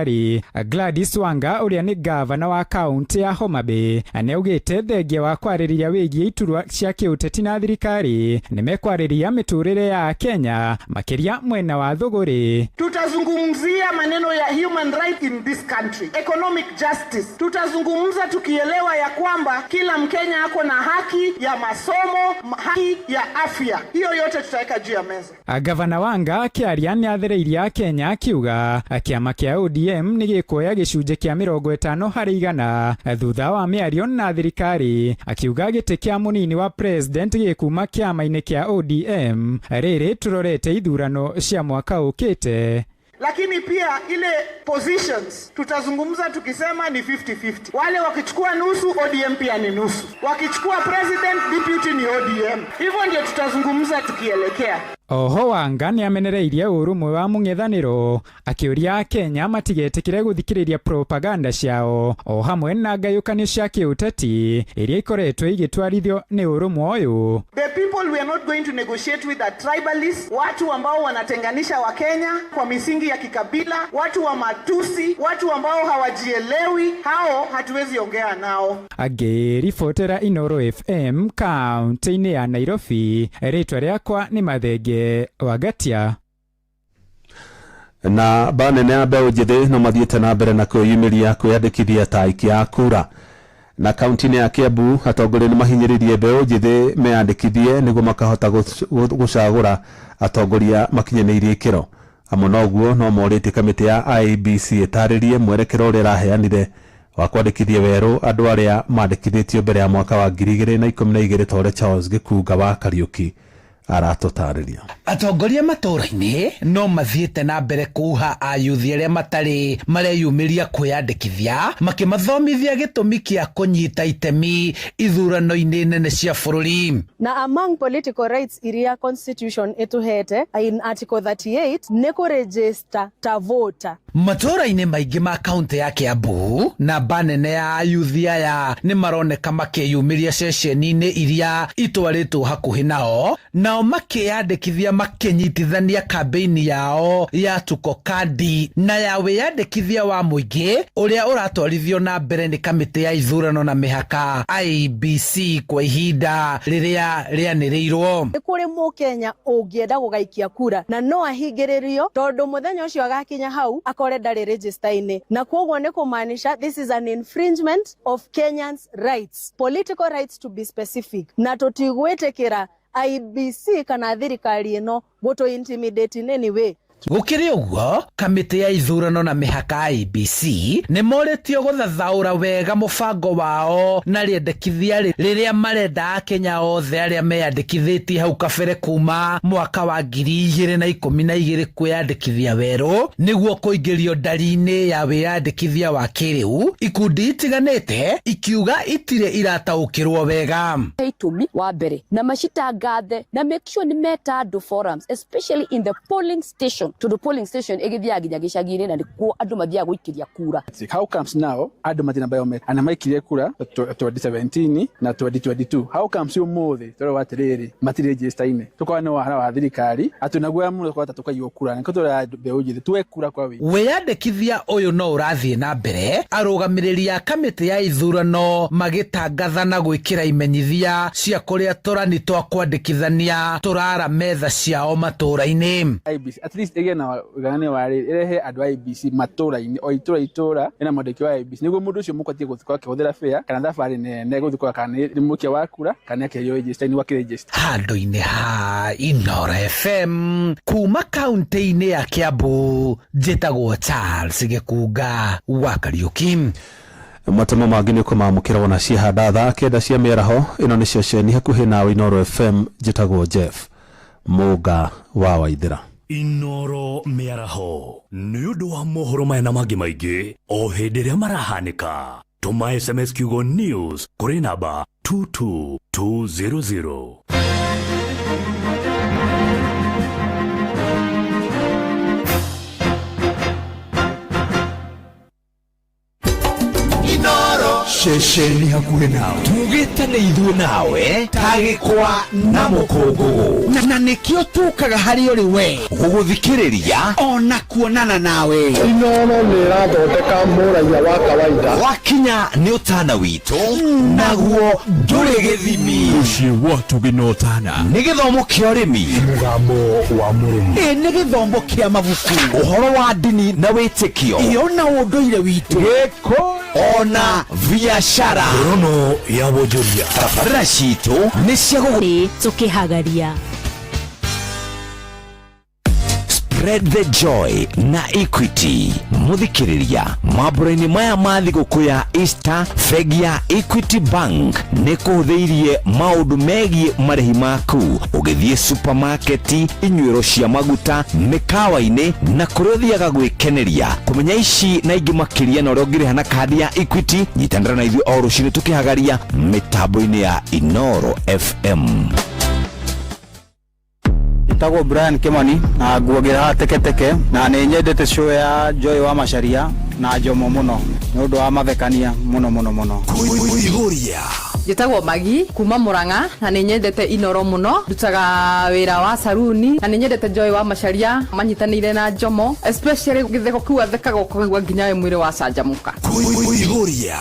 Gladys Wanga ũrĩa nĩ gavana wa kaunti ya Homa Bay nĩ augĩte thengia wa kwarĩrĩria wĩgiĩ iturwa cia kĩũteti na thirikari nĩ mekwarĩria mĩtũrĩre ya Kenya makĩria mwena wa thũgũrĩ. Tutazungumzia maneno ya human right in this country, economic justice. Tutazungumza tukielewa ya kwamba kila Mkenya ako na haki ya masomo, haki ya afya. Hiyo yote tutaweka juu ya meza. Gavana Wanga akĩaria nĩ athereirie Akenya akiuga kĩama kĩa ODM nĩ gĩkuoya gĩcunjĩ kĩa 50% thutha wa mĩario na thirikari, akiuga gĩtĩ kĩa mũnini wa president gĩkuma kĩama-inĩ kĩa ODM rĩrĩ tũrorete ithurano cia mwaka ũkĩte. Lakini pia ile positions tutazungumza tukisema ni 50-50. Wale wakichukua nusu, ODM pia ni nusu. Wakichukua president, deputy ni ODM. Hivyo ndio tutazungumza tukielekea. Oho Wanga nĩ amenereirie ũrũmwe wa mũng'ethanĩro akĩũria Akenya matigetĩkĩre gũthikĩrĩria propaganda ciao o hamwe na ngayũkanio cia kĩũteti iria ikoretwo igĩtwarithio nĩ ũrũmwe ũyũ. The people we are not going to negotiate with are tribalists, watu ambao wanatenganisha Wakenya kwa misingi ya kikabila, watu wa matusi, watu ambao hawajielewi, hao hatuwezi ongea nao. Angĩribotera Inoro FM kaunti-inĩ ya Nairobi, rĩtwa rĩakwa nĩ Mathenge Wagatia. Na banene ya mbeũ njĩthĩ no mathiĩte na mbere na kwĩyumĩria kwĩyandĩkithia ta aikia a kura. Na kaunti-inĩ ya Kiambu atongoria nĩ mahinyĩrĩirie mbeũ njĩthĩ meyandĩkithie nĩguo makahota gũcagũra atongoria makinyanĩirie ikĩro. Hamwe na ũguo no morĩtie kamĩtĩ ya IEBC ĩtarĩrie mwerekero ũrĩa ĩraheanire wa kwandĩkithia werũ andũ arĩa mandĩkithĩtio mbere ya mwaka wa 2012 ta ũrĩa Charles Gĩkunga wa Kariũki aratũtarĩria. Atongoria matũũra-inĩ no mathiĩte na mbere kuha ayuthi arĩa matarĩ mareyumĩria kwĩyandĩkithia makĩmathomithia gĩtũmi kĩa kũnyita itemi ithurano-inĩ nene cia bũrũri. Na among political rights iria constitution ĩtũhete in article 38 nĩ kũregister ta voter. Matũũra-inĩ maingĩ ma kaunti ya Kiambu namba nene ya ayuthi aya nĩ maroneka makĩyumĩria ceceni-inĩ iria itwarĩtwo hakuhĩ nao, nao Nao makĩyandĩkithia makĩnyitithania kambĩini yao ya Tuko Kandi na ya wĩyandĩkithia wa mũingĩ ũrĩa ũratwarithio na mbere nĩ kamĩtĩ ya ithurano na mĩhaka IEBC kwa ihinda rĩrĩa rĩanĩrĩirwo. Nĩ kũrĩ mũkenya ũngĩenda gũgaikia kura na no ahingĩrĩrio tondũ mũthenya ũcio agakinya hau akore ndarĩ register-inĩ, na koguo nĩ kũmaanisha this is an infringement of Kenyans rights, political rights to be specific, na tũtigwĩtĩkĩra IEBC kana thirikari ĩno gũtũ intimidate in any way. Gũkĩrĩ ũguo, kamĩtĩ ya ithurano na mĩhaka IEBC nĩ morĩtio gũthathaũra wega mũbango wao na rĩendekithia rĩrĩa marenda akenya othe arĩa meyandĩkithĩtie hau kabere kuma mwaka wa 2012 kwĩyandĩkithia werũ nĩguo kũingĩrio ndari-inĩ ya wĩyandĩkithia wa kĩrĩu, ikundi itiganĩte ikiuga itirĩ irataũkĩrwo wega. Itũmi wa mbere na macitangathe na make sure nĩ meta andũ forums, especially in the polling station, tondũ polling station ĩgĩthiaga nginya gĩcagi-inĩ na nĩkuo andũ mathiaga gũikĩria kura. How comes now andũ matirĩ na biometric na maikirie kura 2017 na 2022? How comes ũmũthĩ tũrauga atĩrĩrĩ, matirĩ register-inĩ? Tũkorwo nĩ wara wa thirikari atĩ naguo mũno tũkahota tũkaiywo kura, nĩkĩo tũrera mbeũ njĩthĩ tuoe kura kwa wĩingĩ. Wĩyandĩkithia ũyũ no ũrathiĩ na mbere, arũgamĩrĩri a kamĩtĩ ya ithurano magĩtangatha na gwĩkĩra imenyithia cia kũrĩa tũrani twa kwandĩkithania tũrara metha ciao matũũra-inĩ. IEBC at least ĩgĩe na ũiganania wa rĩrĩ, ĩrehe andũ a IEBC matũũra-inĩ, o itũũra itũũra ĩna mwandĩki wa IEBC, nĩguo mũndũ ũcio mũkwatie gũkorwo akĩhũthĩra fare kana thabarĩ nene gũthiĩ kũrora kana nĩ mũikia wa kura kana nĩ akĩherio register-inĩ gwakĩregister. Handũ-inĩ ha Inooro FM kuma kaunti-inĩ ya Kiambu, njĩtagwo Charles Gĩkunga wa Kariũki. Matemo mangĩ nĩ ũkũmamũkĩra wona ciahanda thaa 9 cia mĩaraho. Ĩno nĩ ceceni hakuhĩ nawe Inooro FM. Njĩtagwo Jeff Mũnga wa Waithĩra. Inooro mĩaraho nĩ ũndũ wa mohoro maya na mangĩ maingĩ o hĩndĩ ĩrĩa marahanĩka. Tũma SMS kiugo news kũrĩ namba 22200. Ceceni hakuhĩ nawe, tugĩte nĩ ithuĩ nawe ta gĩkwa na mũkũngũgũ, na nĩkĩo tũkaga harĩ ũrĩ we gũgũthikĩrĩria ona kuonana nawe. Inooro nĩ ĩrathondeka mũraiya wa kawaida. Wakinya nĩ ũtana witũ naguo ndũrĩ gĩthimi. Mũciĩ wa Tũgĩ na ũtana. Nĩ gĩthomo kĩa ũrĩmi, mũgambo wa mũrĩmi, ĩ nĩ gĩthomo kĩa mabuku, ũhoro wa ndini na wĩtĩkio, ĩ ona ũndũire witũ, gĩkũyũ ona biashara, Rono ya wonjoria. Tabarĩra citũ nĩ cia gũgũ tũkĩhagaria. Spread the joy na Equity. Mũthikĩrĩria mambura-inĩ maya ma thigũkũ ya Easter, bengi ya Equity Bank nĩ kũhũthĩirie maũndũ megiĩ marĩhi maku ũgĩthiĩ supermarket, inyuĩro cia maguta, mĩkawa-inĩ na kũrĩa ũthiaga gwĩkeneria. Kũmenya ici na ingĩ makĩria na ũrĩa ũngĩrĩha na kandi ya Equity, nyitanĩra na ithuĩ o rũcinĩ tũkĩhagaria mĩtambo-inĩ ya Inooro FM. Njĩtagwo Brian Kimani na nguagĩra haha Teketeke, na nĩ nyendete show ya Joy wa Macharia na Jomo mũno nĩ ũndũ wa mathekania mũno mũno mũno. Kũihũria. Njĩtagwo Magi kuma Murang'a na nĩ nyendete Inooro mũno. Ndutaga wĩra wa saruni na nĩ nyendete Joy wa Macharia manyitanĩire na Jomo, especially gĩtheko kĩu athekaga ũkaigua nginya we mwĩrĩ wacanjamũka. Kũihũria.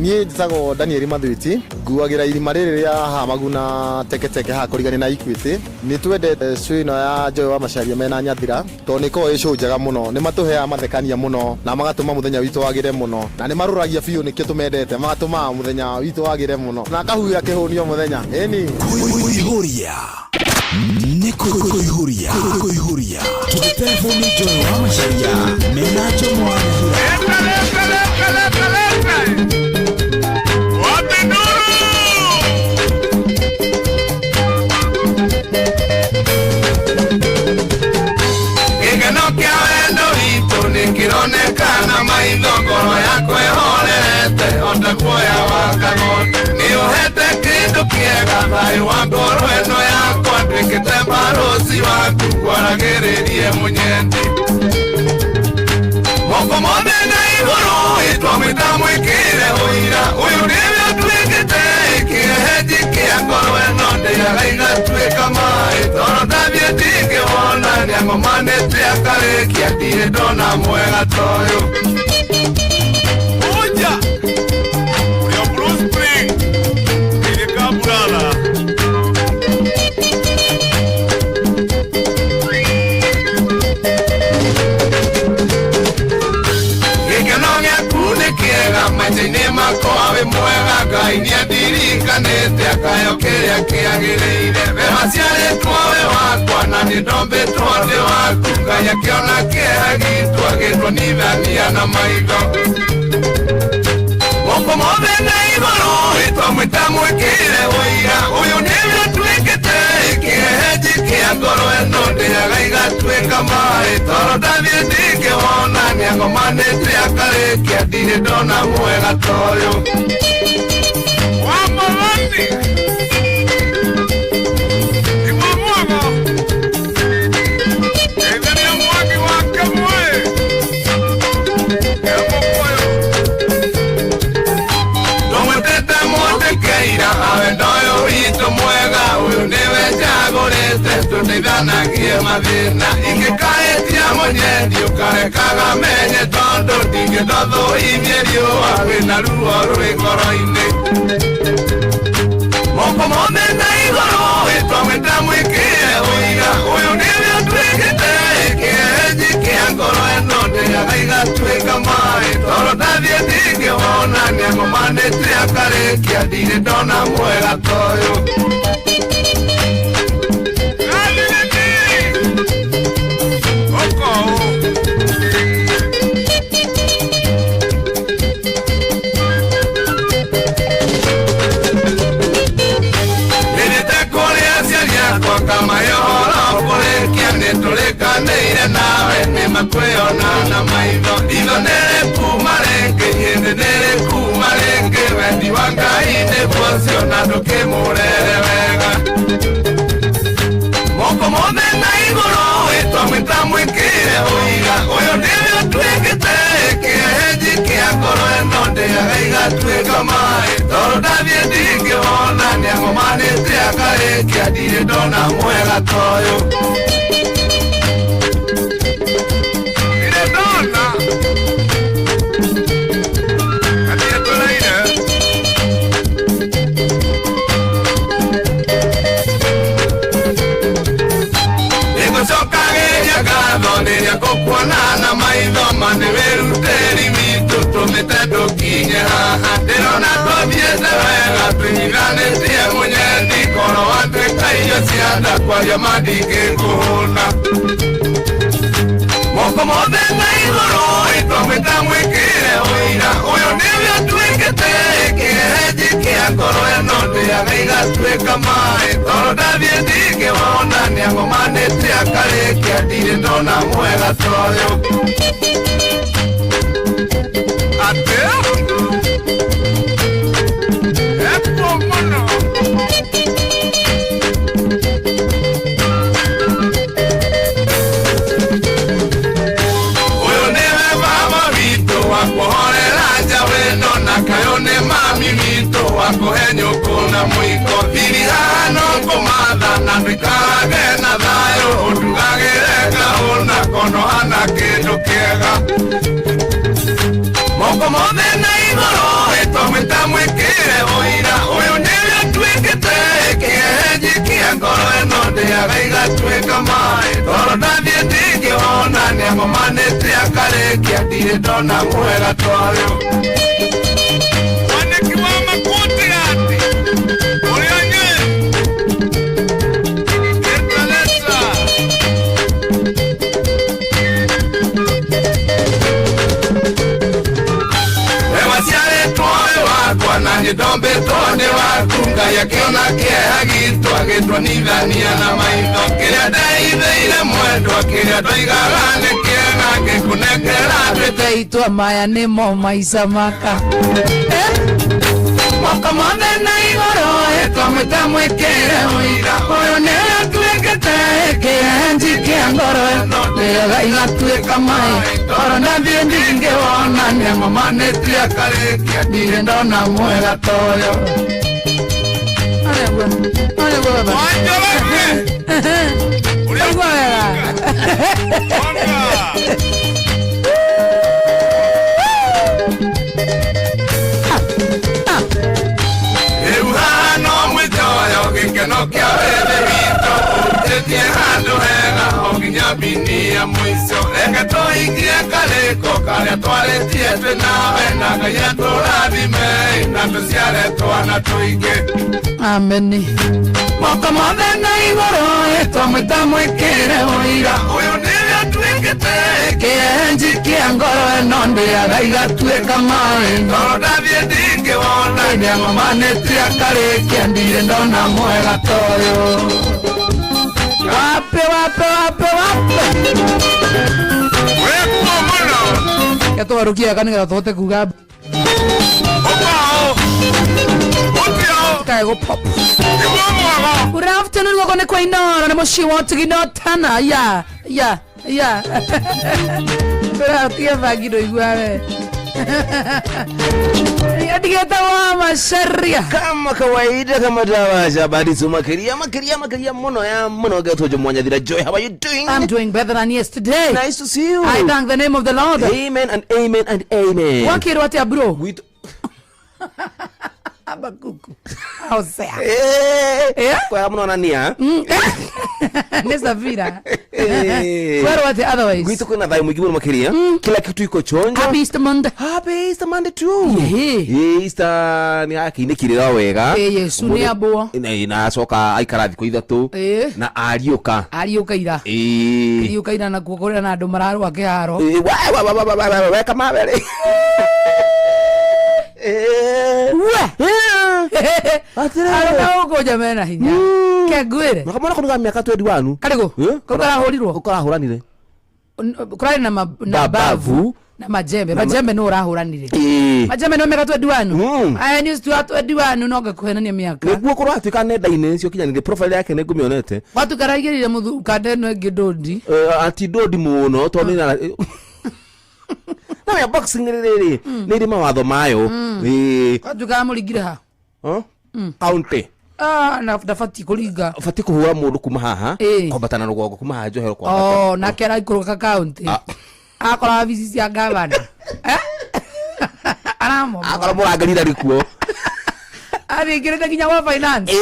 Niĩ njĩtagwo Daniel Mathuiti, nguagĩra irima rĩrĩ rĩa haha Maguna Teketeke haha kũrigania na Equity. Nĩ twendete show ĩno ya Joy wa Macharia mena Nyathira tondũ nĩ ĩkoragwo ĩ show njega mũno, nĩ matũheaga mathekania mũno na magatũma mũthenya witũ wagĩre mũno, na nĩ marũragia biũ nĩkĩo tũmendete, magatũmaga mũthenya witũ wagĩre mũno na akahuhĩra kĩhũnio mũthenya. Ĩni. Kũihũria. Nĩ kũihũria. Kũihũria. Tũgĩtelefoni Joy wa Macharia mena Jomo wa Nyathira. Gĩkeno kĩa wendo witũ nĩkĩronekana maitho, ngoro yakwa ĩhorerete ota guoya wa kang'ondu. Nĩ ũhete kĩndũ kĩega thayũ wa ngoro ĩno yakwa, nduĩkĩte barũthi waku ngwaragĩrĩrie mũnyendi. Moko mothe na igũrũ ĩtwamwĩta mwĩkĩre ũira, ũyũ nĩwe ũtuĩkĩte kĩeheji kĩa ngoro ĩno, ndĩaga igatuĩka nĩangomanĩte akarĩkia ndirĩ ndona mwega toyũ Uja Uria Blue Spring Ile kaburala Gĩkeno gĩaku nĩ kĩega maica-inĩ makwa wĩ mwega Ngai nĩandirikanĩte akayo kĩrĩa kĩagĩrĩire we waciarĩtwo wĩ wakwa na nĩ ndombĩtwo ndĩ waku Ngai akĩona kĩeha gitũ agĩtuonithania na maitho Moko mothe na igũrũ ĩtwamwĩta mwĩkĩre ũira ũyũ nĩwe ũtuĩkĩte kĩhehenji kĩa ngoro ĩno ndĩaga igatuĩka maĩ toro ndathiĩ ndingĩwona nĩangomanĩte akarĩkia ndirĩ ndona mwega toyũ Wa Mawani Iwa mwago Etheria mwaki wake mwe Ndũmwĩtĩte mũndĩkeira awe ndoyũ witũ mwega ũyũ nĩwe njagũrĩte tũteithanagie mathĩna ingĩkaĩtia mũnyendi ũkarekaga menye tondũ ndingĩndothũithie riũa wĩna ruo rwĩ ngoro-inĩ moko mothe na igũrũ ĩtwamwĩta mwĩkĩre ũira ũyũ nĩwe ũtuĩkĩte kĩhehenji kĩa ngoro ĩno ndĩaga igatuĩka maĩ toro ndathiĩ ndingĩwona nĩangomanĩte akarĩkia ndirĩ ndona mwega toyũ Nĩthiĩte kũrĩ aciari akwa kamahe ũhoro kũrĩkia nĩtũrĩkanĩire nawe nĩmakwĩona na maitho itho nĩrĩkuma rĩngĩ hĩndĩ nĩrĩkuma rĩngĩ wendi wa Ngai nĩguo ũcio na ndũkĩmũrere wega moko mothe na igũrũ ĩtwamwĩta mwĩkĩre ũira ũyũ nĩwe ũtuĩkĩte kĩhehenji kĩa ngoro ĩno ndĩaga igatuĩka maĩ tondũ ndathiĩ ndingĩwona nĩangomanĩte akarĩkia ndirĩ ndona mwega toyũ Ile ndona Katia tũraire Nĩngũcokagĩria ngatho rĩrĩa ngũkuona na maitho ma nĩ wĩrutĩri witũ tũmĩte ndũkinye haha ndĩrona twathiĩte wega tũnyithanĩtie mũnyendi korwo watuĩka irio cia nda kwaria ma ndingĩkũhũna moko mothe na igũrũ ĩtwamwĩta mwĩkĩre ũira ũyũ nĩwe ũtuĩkĩte kĩhehenji kĩa ngoro ĩno ndĩaga igatuĩka maĩ toro ndathiĩ ndingĩwona nĩangomanĩte akarĩkia ndirĩ ndona mwega toyũ Atĩ Ekuo mũno ũyũ nĩwe baba witũ wa kũhorera njaũ ĩno na kayũ nĩ mami witũ wa kũhe nyũkũ na mũiko thiri haha no kũmatha na ndũikarage na thayũ ũndugagĩre kahũna kono hana kĩndũ kĩega moko mothe na igũrũ ĩtwamwĩta mwĩkĩre ũira ũyũ nĩwe ũtuĩkĩte kĩhehenji kĩa ngoro ĩno ndĩaga igatuĩka maĩ toro ndathiĩ ndingĩwona nĩangomanĩte akarĩkia ndirĩ ndona mwega toyũ Mwaniki wa makuti ati Ũrĩa nye Leta leta We waciarĩtwo wĩ wakwa na niĩ ndombĩtwo nĩ waku Ngai akĩona kĩeha gitũ agĩtuonithania na maitho kĩrĩa ndeithĩire mwendwa kĩrĩa ndoigaga nĩ kĩega ngĩkũnengera Tuĩte itua maya nĩmo maica maka moko mothe na igũrũ ĩtwamwĩta mwĩkĩre ũira ũyũ nĩwe ũtuĩkĩte kĩenji kĩa ngoro ĩno ndĩaga igatuĩka maĩ toro ndathiĩ ndingĩwona nĩangomanĩtie akarĩkia ndirĩ ndona mwega toyũ Wanjoroge Ũrĩa Waigua wega. Rĩu haha no mwĩtoyo gĩkeno kĩa wĩthĩ witũ ũrutĩtie handũ hega o nginya bini ya mũico reke tũhingie karĩko karĩa twarĩtie twĩ nawe na Ngai atũrathime na tũciare twana tũingĩ. Ameni. Moko mothe na igũrũ twamwĩta mwĩkĩre ũira ũyũ nĩwe atuĩkĩte kĩenji kĩa ngoro ĩno ndĩaga igatuĩka maĩ ngoro ndathiĩ ndingĩwona nĩang'omanĩtie akarĩkia ndirĩ ndona mwega toyũ. Wape wape wape wape. Wĩkuo mũno. Ketũgarũkie wega nĩgetha tũhote kuga kae go pop. Good afternoon, guoko nĩ kwa Inoro nĩ mũciĩ wa ũtugi na ũtana. Ya ya ya. Tũratiga bangi ndũigua we. Atigĩte wa Macharia. Kama kawaida, kama dawa habari za makiria makiria makiria muno ya muno getojo Mwanyathira. Joy, how are you doing? I'm doing better than yesterday. Nice to see you. I thank the name of the Lord. Amen and amen and amen. Wakĩrwo atĩa bro? With Abakuku. Hosea. Eh, kwa muno nania. Nĩ Safira. Kwerwo atĩa otherwise? Gwitũ kwĩna thayũ mũingĩ mũno makĩria. Kila kitu iko chonjo. Happy Easter Monday. Happy Easter Monday too. Eh, Easter nĩ akĩinĩkĩrĩra wega. Ĩ, Yesu nĩ ambwo. Na acoka aikara thikũ ithatũ Ĩ. na ariũka. Ariũka ira. Ĩ. Ariũka ira nakuo kũrĩ na andũ mararũa kĩharo. Ĩ, wa wa wa wa wa wa weka mawere. We. Arũme gũkũ nja mena hinya. Ke ngwĩre. Na kamwana kau ga mĩaka 21. Karĩkũ? Kau karahũrirwo? Kau karahũranire. Kũrarĩ na na Babavu. na majembe. Majembe nĩ ũrahũranire. Ĩ. Majembe nĩ mĩaka 21. Aya news tu 21 no ngakũhenania mĩaka. Nĩguo kũratuĩka nenda-inĩ cio kinyanĩrie profile yake nĩ ngũmĩonete. Watuĩka araigĩrĩire mũthukanda ĩno ĩngĩ ndũndi. Ati ndũndi mũno tondũ nĩ na ya boxing rĩrĩ nĩ ĩrĩ mawatho mayo. Ĩ. Watuĩka amũringire ha? Huh? County. Ah, na ndabatiĩ kũringa. Batiĩ kũhũra mũndũ kuma haha Ĩ. kwambata na rũgongo kuma haha njohero kwambata. Oh, nake araikũrũka kaunti. Akora wabici cia gavana. Aramomora. Akora mũrangĩri ndarĩ kuo. Athingĩrĩte nginya gwa finance.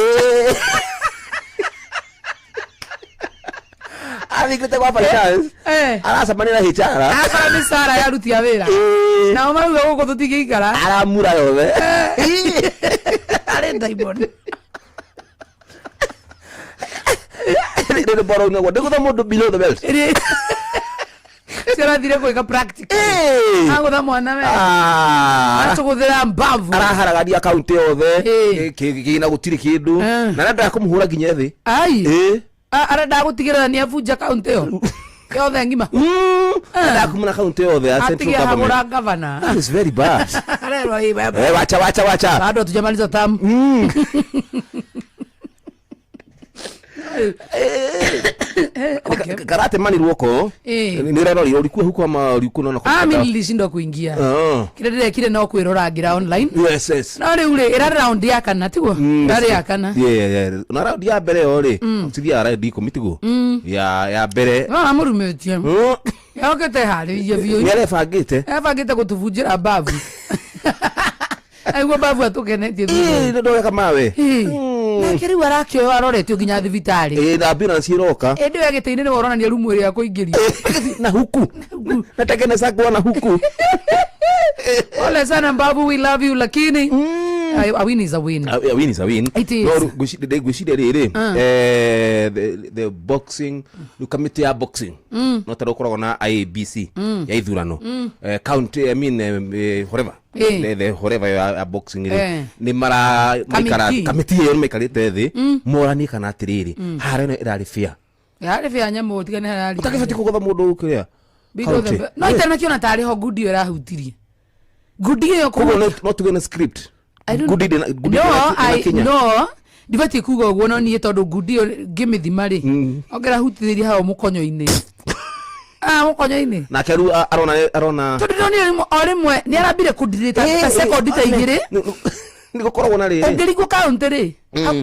Athingĩrĩte gwa finance. Aracemania na HR. Akora mĩcara ya aruti a wĩra. Nao marauga gũkũ tũtingĩikara. Aramura yothe. Arĩ diamond. Rĩrĩ bora ũnagwo ndĩgũtha mũndũ below the belt. Ciarathire gwĩka practical. Agũtha mwana we. Aracũgũthĩra mbavu. Araharagania kaunti yothe kĩgĩna gũtirĩ kĩndũ na arendaga kũmũhũra nginya thĩ. Ai. Ĩ. Arenda gũtigĩrĩra nĩ abunja kaunti ĩyo. Yothe ng'ima. Arendaga kumuna kaunti yothe ya central Atige government. hagũra gavana. That is very bad. Arerwo hii baba. Eh, wacha wacha wacha. Bado hatujamaliza tamu. Karate ruoko. Eh. Nĩ ũrerorire ũrikuo huko ama ũrikuo na Ah, mi nilishindwa kuingia. Ah. Kĩrĩa ndĩrekire no kwĩrorangĩra online. Yes, yes. No rĩu rĩ ĩrarĩ round ya kana tiguo? Ĩrarĩ ya kana. Yeah, yeah. Na round ya mbere yo rĩ, cithiaga round ikũmi tiguo? Ya mbere. No amũrumĩtie. Yokĩte harĩirie biũ. Nĩ arebangĩte. Ebangĩte gũtũbunjĩra mbavu. Aigua mbavu atũkenetie thutha. Ĩ, nĩ mawe. Nake rĩu arakĩoywo aroretio nginya thibitarĩ. Ĩ, na ambulance ĩroka. Ĩndĩ we gĩtĩ-inĩ nĩwe ũronania rumu ĩrĩa akũingĩrio. Na huku. Natengeneza nguo na huku. Pole sana mbavu, we love you lakini a win is a win. A win is a win. It is. No ngwĩciria rĩrĩ, the boxing, rĩu kamĩtĩ ya boxing no ta rĩu ũkoragwo na IABC ya ithurano. County, I mean, whatever. Eh. The whatever ya boxing rĩ Eh. nĩ mara maikara Kamĩtĩ. kamĩtĩ ĩyo nĩ maikarĩte thĩ moranie kana atĩrĩrĩ harĩa ĩno ĩrarĩ fair. Yarĩ bĩa nyamũ tigane hararĩ. Ũtagĩbatiĩ kũgũtha mũndũ kĩrĩa county. No itanakĩona tarĩ ho ngundi ĩyo ĩrahutirie. Ngundi ĩyo Koguo no tuge nĩ script. I don't- Ngundi ndĩna- ngundi No, ndĩna- I- ndĩnakinya. no ndibatiĩ kuga ũguo no niĩ tondũ ngundi ĩyo ngĩmĩthima rĩ ongera hutithĩria hau mũkonyo-inĩ. Ah, mũkonyo-inĩ. Nake rĩu arona arona Tondũ ndonire o rĩmwe nĩ arambire kũndirĩta Eh, ta eh, sekondi ta eh, igĩrĩ. Nĩ gũkoragwo na rĩrĩ. Ũngĩringwo kaũntĩ rĩ,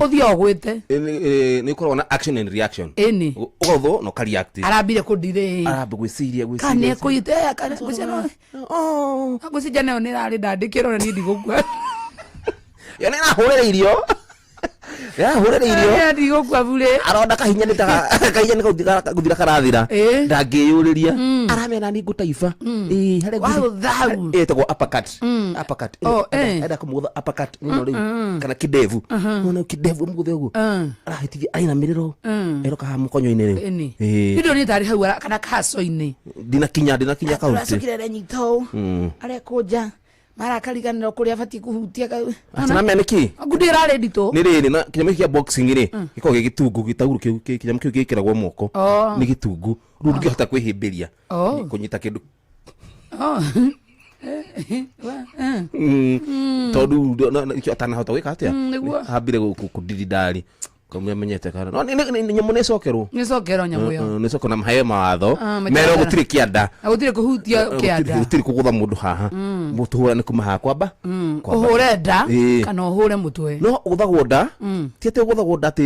ũthiaga ũgwĩte. Nĩ gũkoragwo na action and reaction. Ĩni. Ũgathwo na ũkareact. Arambire kũndirĩ. Aramba gwĩciria gwĩciria. Kana ekũiyĩte kana ngwĩciria nayo nĩ ĩrarĩ ndandĩkĩrwo na niĩ ndigũkua. Yo nĩ ĩrahũrĩra irio. Ĩrahũrĩra irio. Niĩ ndigũkua burĩ. Aronda kahinya nĩ ta kahinya nĩ gũthira karathira. Ndangĩyũrĩria. Aramena nĩ ngũtaiba. Ĩĩ harĩa Wagũtha hau. Ĩtagwo uppercut. Uppercut. Oh, eh. Enda kũmũgũtha uppercut ĩno rĩu kana kidevu. Nona kidevu mũgũthe ũguo. Arahĩtithia ainamĩrĩra. Eroka haha mũkonyo-inĩ rĩu. Ĩni. Ĩĩ. Nĩ ndonire tarĩ hau kana kaco-inĩ. Ndinakinya ndinakinya kaunti. Aracokire arenyita ũũ. Arekũnja. Marakariganĩrwo kũrĩa abatiĩ kũhutia. Atanamenya nĩkĩ? Ngundi ĩrarĩ nditũ. Nĩ rĩrĩ na kĩnyamũ gĩkĩ kĩa boxing rĩ gĩkoragwo gĩ gĩtungu gĩtaurũ kĩu kĩnyamũ kĩu gĩkĩragwo moko Oh. nĩ gĩtungu rĩu ndũngĩhota kwĩhĩmbĩria Oh. kũnyita kĩndũ. Oh. Tondũ nĩkĩo atanahota gwĩka atĩa. Nĩguo. Ambire kũndirindari kamwe amenyete kana no nyamũ nĩ ĩcokerwo. Nĩ cokerwo nyamũ ĩyo. Nĩ cokerwo na maheo mawatho Ah, merwo mĩtaratara. gũtirĩ kĩanda. Na gũtirĩ kũhutia kĩanda. Gũtirĩ kũgũtha mũndũ haha. Mũtũhũra nĩ kuma haha kwamba. Kwamba. Ũhũre nda Ĩĩ. kana ũhũre mũtwe. No ũgũthagwo nda. Ti atĩ ũgũthagwo nda atĩ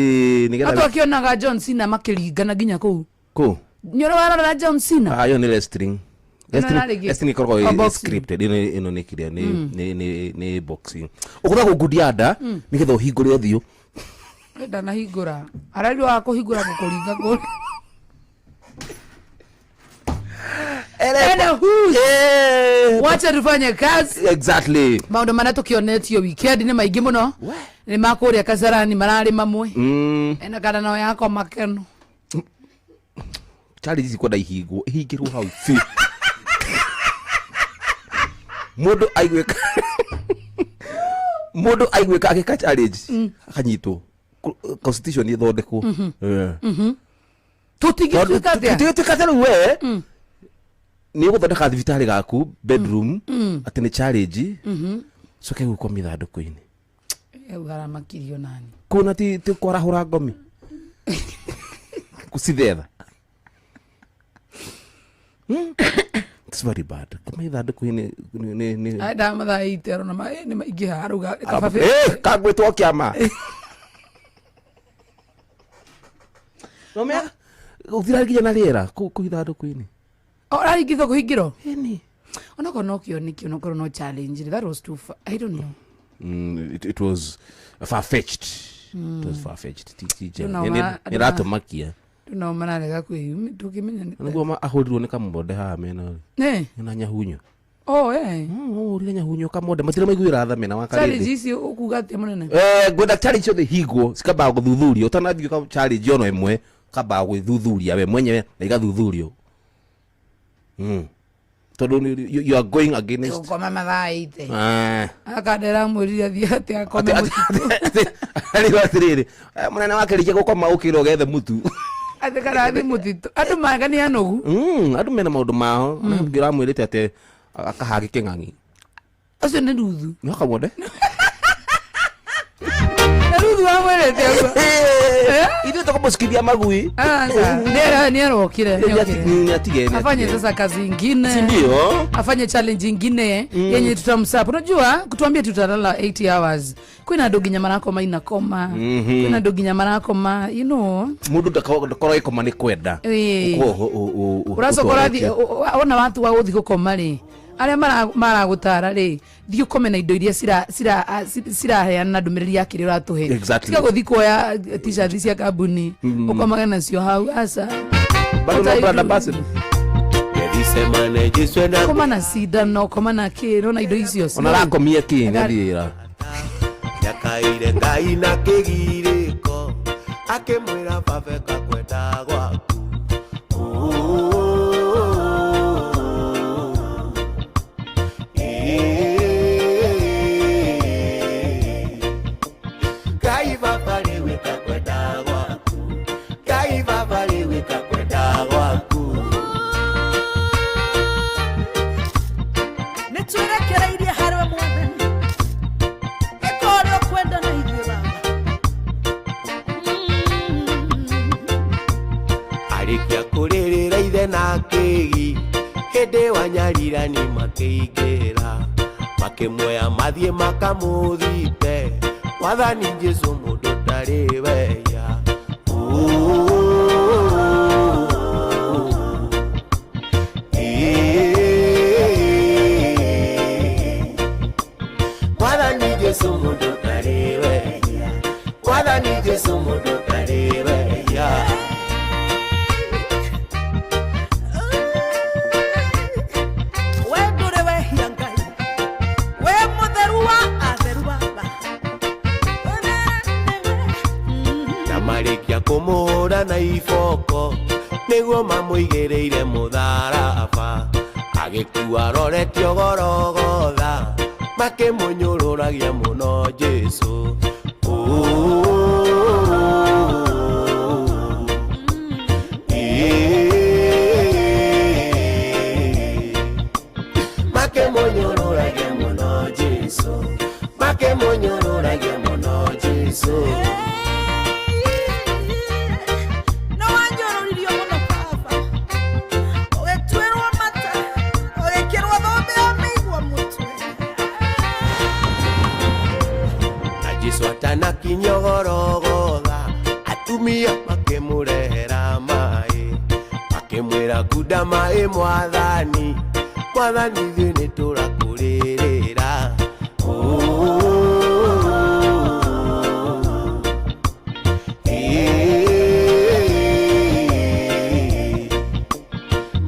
nĩgetha Andũ akĩonaga John Cena makĩringana nginya kũu. kũ. Nĩ ũrĩ warora John Cena? Ah, ĩyo nĩ wrestling. Ĩno ĩrarĩ gĩ- Wrestling ĩkoragwo Oh, ĩ boxing. scripted. Ĩno ĩno nĩ kĩrĩa nĩ nĩ nĩ nĩ boxing. Ũgũthagwo ngundi ya nda nĩgetha ũhingũre ũthiũ. Ndanahingũra. Ararirwo wa kũhingũra gũkũringa kũrĩa. Anywho, wacha tufanye kazi. Exactly. Maũndũ marĩa tũkĩonetio weekend nĩ maingĩ mũno. Nĩ ma kũrĩa Kasarani mararĩ mamwe. Ena kana nao yakwa makeno. Challenge ici kwenda ihingwo ihingĩrwo hau biũ. Mũndũ aiguĩka mũndũ aiguĩka agĩka challenge akanyitwo. Constitution ĩthondekwo. Tũtingĩtuĩka atĩa? Tũtingĩtuĩka atĩa rĩu we nĩ ũgũthondeka thibitarĩ gaku bedroom atĩ nĩ challenge coke gũkomia ithandũkũ-inĩ. Hau haramakirio nani. Kũna ti ti kwarahũra ngomi kũcithetha. It's very bad. Koma ithandũkũ-inĩ nĩ nĩ Enda mathaa ite arona ma nĩ maingĩha arauga kaba Eh, kagwĩtwo kĩama. Nomea gũthira nginya na rĩera kũu kũu ithandũkũ-inĩ. Ũraringithwo kũhingĩrwo? Ĩni. Onokorwo no kĩoneki onokorwo no challenge that was too far. I don't know. It was far-fetched. It was far-fetched. Ti ti njega. Ndũna Nĩ ĩratũmakia. Ndũna mararega kwĩyumia ndũngĩmenya nĩ. Nĩguo ahũrirwo nĩ kamonde haha mena Nĩ. na nyahunyo. Oh eh. Ahũrire nyahunyo kamonde matirĩ maiguĩra tha mena wa Challenge karĩndĩ. ici ũkuga atĩa mũnene? Eh, ngwenda challenge ciothe hingwo cikambaga gũthuthurio ũtanathiĩ ka challenge ona ĩmwe ũkambaga gwĩthuthuria we mwenyewe na igathuthurio. Tondũ you are going against Gũkoma mathaa ite. Ah. Akandera mwĩrire athiĩ atĩ akome mũtitũ. Arĩo atĩrĩrĩ mũnene wake rĩkia gũkoma ũkĩra ũgethe mũtu. Atĩ kana athiĩ mũtitũ. Andũ manga nĩ anogu. Andũ mena maũndũ mao. Ũngĩ ũramwĩrĩte atĩ akahage kĩng'ang'i. Ũcio nĩ Ruthu. No kamonde. Nĩ Ruthu wamwĩrĩte ũguo. Ithuĩ tũkũmũcukithia magui. Aca, nĩ arokire. Nĩ atige. nĩ Afanye atige. sasa kazi ingine. Si ndio? Afanye challenge ingine yenye tutamsap. Unajua kutuambia tutalala 80 hours. Kwina andũ nginya marakoma inakoma. Kwina andũ nginya marakoma, you know. Mũndũ ndakorwo agĩkoma nĩ kwenda. Ĩĩ. Ũkorwo Ũracoka ũrathiĩ wona watua gũthiĩ gũkoma rĩ arĩa maragũtara rĩ thiĩ ũkome na indo iria ciraheana ndũmĩrĩri ya kĩrĩa ũratũhe. Exactly. Tiga gũthiĩ kuoya t-shirt cia kambuni ũkomage nacio hau aca. Bado no brand ambassador. Koma na cindano koma na kĩ nona indo icio Ona arakomia kĩ nĩ athiĩra. Nyakaire Ngai na kĩgirĩko akĩmwĩra babe kakwenda gwaku. Ngai baba rĩu ĩka kwenda gwaku. Ngai baba rĩu ĩka kwenda gwaku. Nĩ twĩrekereirie harĩ we mwathani ĩka ũrĩa ũkwenda na ithuĩ baba. Arĩkia kũrĩrĩra ithe na kĩgi hĩndĩ wa nyarirani makĩingĩra Makĩmuoya mathiĩ makamũthite Mwathani Jesũ mũndũ ndarĩ weya. Mwathani Jesũ mũndũ ndarĩ weya. Mwathani Jesũ mũndũ ndarĩ weya. We ndũrĩ wehia Ngai, we mũtheru wa atheru baba. Na marĩkia kũmũhũra na iboko nĩguo mamũigĩrĩire mũtharaba agĩkua aroretio gorogotha makĩmũnyũrũragia mũno Jesũ. Makĩmũnyũrũragia mũno Jesũ, makĩmũnyũrũragia mũno Jesũ. Nĩ wanjũrũririo mũno baba, ũgĩtuĩrwo mata, ũgĩkĩrwo thũmbĩ ya mĩigua mũtwe. Na Jesũ atanakinya gorogotha atumia makĩmũrehera maĩ makĩmwĩra kunda maĩ mwathani mwathani ithuĩ nĩ tũrakũrĩrĩra.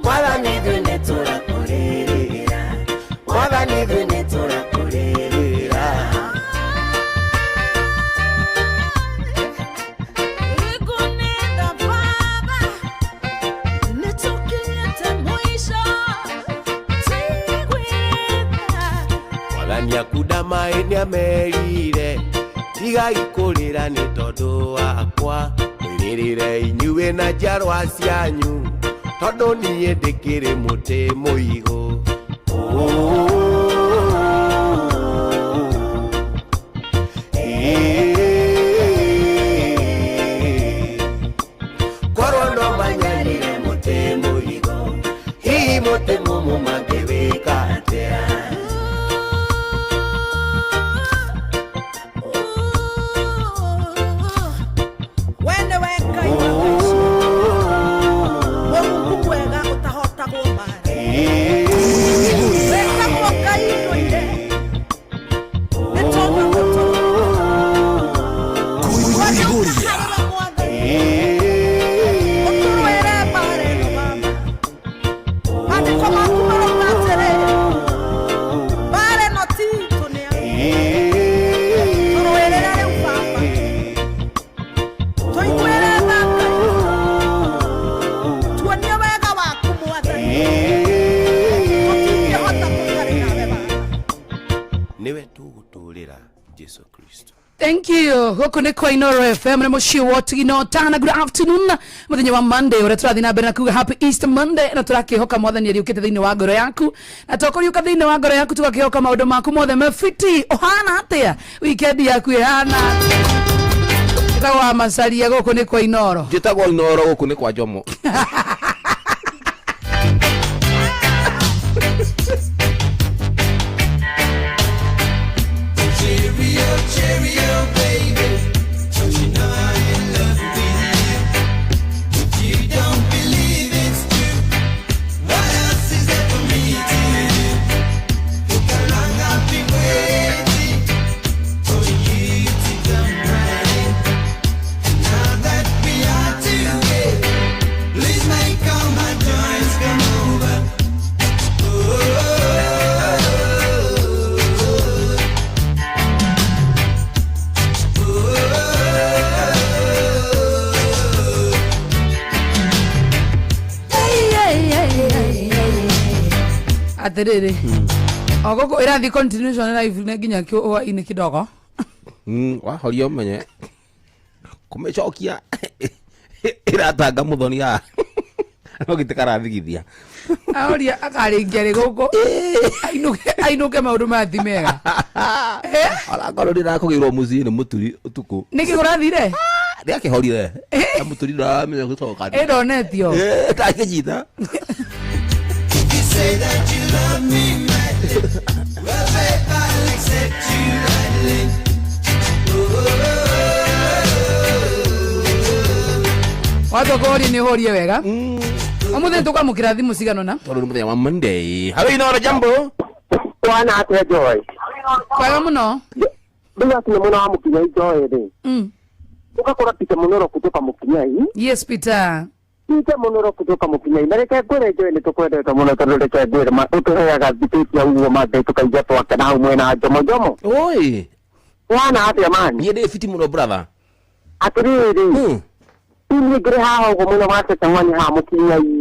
Mwathani ithuĩ nĩ tũrakũrĩrĩra, mwathani ithuĩ nĩ tũrakũrĩrĩra. Ikunenda baba, nĩtũkinyĩte mũico, tigwĩtha. Mwathani akunda maĩ nĩamerire tigai kũrĩra nĩ tondũ wakwa mwĩrĩrĩre inyuĩ na njiarwa cianyu tondũ niĩ ndĩkĩrĩ mũtĩ mũigũ. Korwo no manyarire mũtĩ mũigũ hihi mũtĩ mũmũ mangĩwĩka atĩa? We nĩwe Ngai wa maica, Mũrungu mwega ũtahotagwo mbaara. Wĩtagwo Ngai ndũire, nĩ tondũ Kuiguria. ũtũrũĩre mbaara ĩno baba. Maandĩko maku marauga atĩrĩrĩ, mbaara ĩno ti itũ nĩ yaku. Tũrũĩrĩre rĩu baba, tũiguĩre tha Ngai, tuonie wega waku Mwathani. Tũtingĩhota tũtarĩ nawe baba. Nĩwe tũgũtũrĩra Jesu Kristo. Thank you. Gũkũ nĩ kwa Inoro FM nĩ mũciĩ wa Tigino Tana. Good afternoon. Mũthenya wa Monday ũrĩa tũrathiĩ na mbere na kuga Happy Easter Monday na tũrakĩhoka Mwathani ariũkĩte thĩinĩ wa ngoro yaku na tokũriũka thĩinĩ wa ngoro yaku tũgakĩhoka maũndũ maku mothe mefiti. Ũhana atĩa? Weekend yaku ĩhana atĩa? Njĩtagwo wa Macaria, gũkũ nĩ kwa Inoro. Njĩtagwo Inoro, gũkũ nĩ kwa Jomo. Cheerio, cheerio, baby. Don't you know I'm in love with you? If you don't believe it's true, what else is there for me to do? Look how long I've been waiting for you to come running. And now that we are together, please make all my joys come over. Oh. Atĩrĩrĩ, o gũkũ ĩrathiĩ continuation live nĩ nginya hwaĩ-inĩ kidogo. Wahoria ũmenye kũmĩcokia ĩratanga mũthoni haha no gĩtĩ karathigithia. Aoria akarĩngia rĩ gũkũ ainũke ainũke maũndũ mathi mega. Onakorwo ndĩrakũgĩrwo mũciĩ nĩ mũturi ũtukũ. Nĩkĩ kũrathire? Ndĩakĩhorire na mũturi ndaramenya gũcoka. Ĩndonetio. Ndakĩnyita. If you say that you love me madly, well, babe, Watua kũhoria nĩ ũhorie wega. Ũmũthĩ nĩtũkwamũkĩra thimũ cigana ũna. Tondũ nĩ mũthenya wa Monday. Halo Inoro, jambo. Wana atĩa Joy? Kwega mũno. Rĩu akinya mwena wa Mũkinyai Joy rĩ, ũgakora Peter Mũnoro kutoka Mũkinyai. Yes, Peter. Peter Mũnoro kutoka Mũkinyai. Na reke ngwĩre Joy nĩ tũkwendete mũno tondũ reke ngwĩre ũtũheaga thikũ ici ũguo Monday tũkaigua twakena hau mwena wa Njomo Njomo. Oi. Wana atĩa mani? Niĩ ndĩ fiti mũno brother. Atĩrĩrĩ. Rĩu niĩ ngĩrĩ haha ũguo mwena wa Cecang'wani haha Mũkinyai.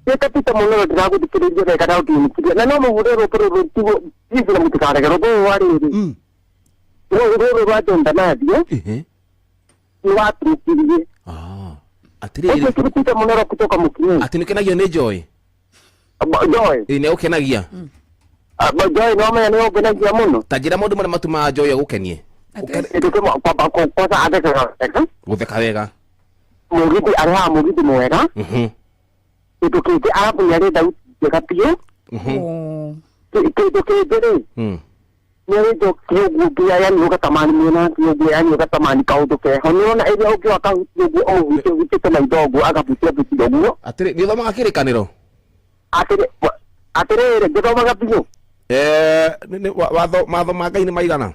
Gĩka Peter Mũnoro ndĩragũthikĩrĩria wega na ũngĩnyikiria. Na no mũhure rũkũ rũrũ tiguo please na mũtikarege rũkũ rũrũ rwa rĩrĩ. Rũrũ rũrũ rwa John Danathie nĩ watũkirie. Atĩrĩrĩ. Ũcio kĩrĩ Peter Mũnoro kutoka Mũkinyai. Atĩ nĩũkenagio nĩ Joy? Joy. Ĩ nĩ ũkenagia. Joy no menya nĩ ũngenagia mũno. Ta njĩra maũndũ marĩa matũmaga Joy agũkenie. Kĩndũ kĩmwe kwamba kwanza athekaga wega. Gũtheka wega. Mũgithi arĩhaga mũgithi mwega. Kĩndũ kĩngĩ arabu nĩ arĩ thauti njega biũ. Kĩndũ kĩngĩ rĩ nĩ arĩ njoki ũguo nginya yani ũgatamani mwena ũguo yani ũgatamani kaũndũ keho nĩ ũrona ĩrĩa ũngĩ wakahutia ũguo ũmũhutie ũhutĩte maitho ũguo agahutia hutia ũguo. Atĩrĩ, nĩ ũthomaga kĩrĩkanĩro? Atĩrĩrĩ ngĩthomaga biũ. Watho matho ma Ngai nĩ maigana?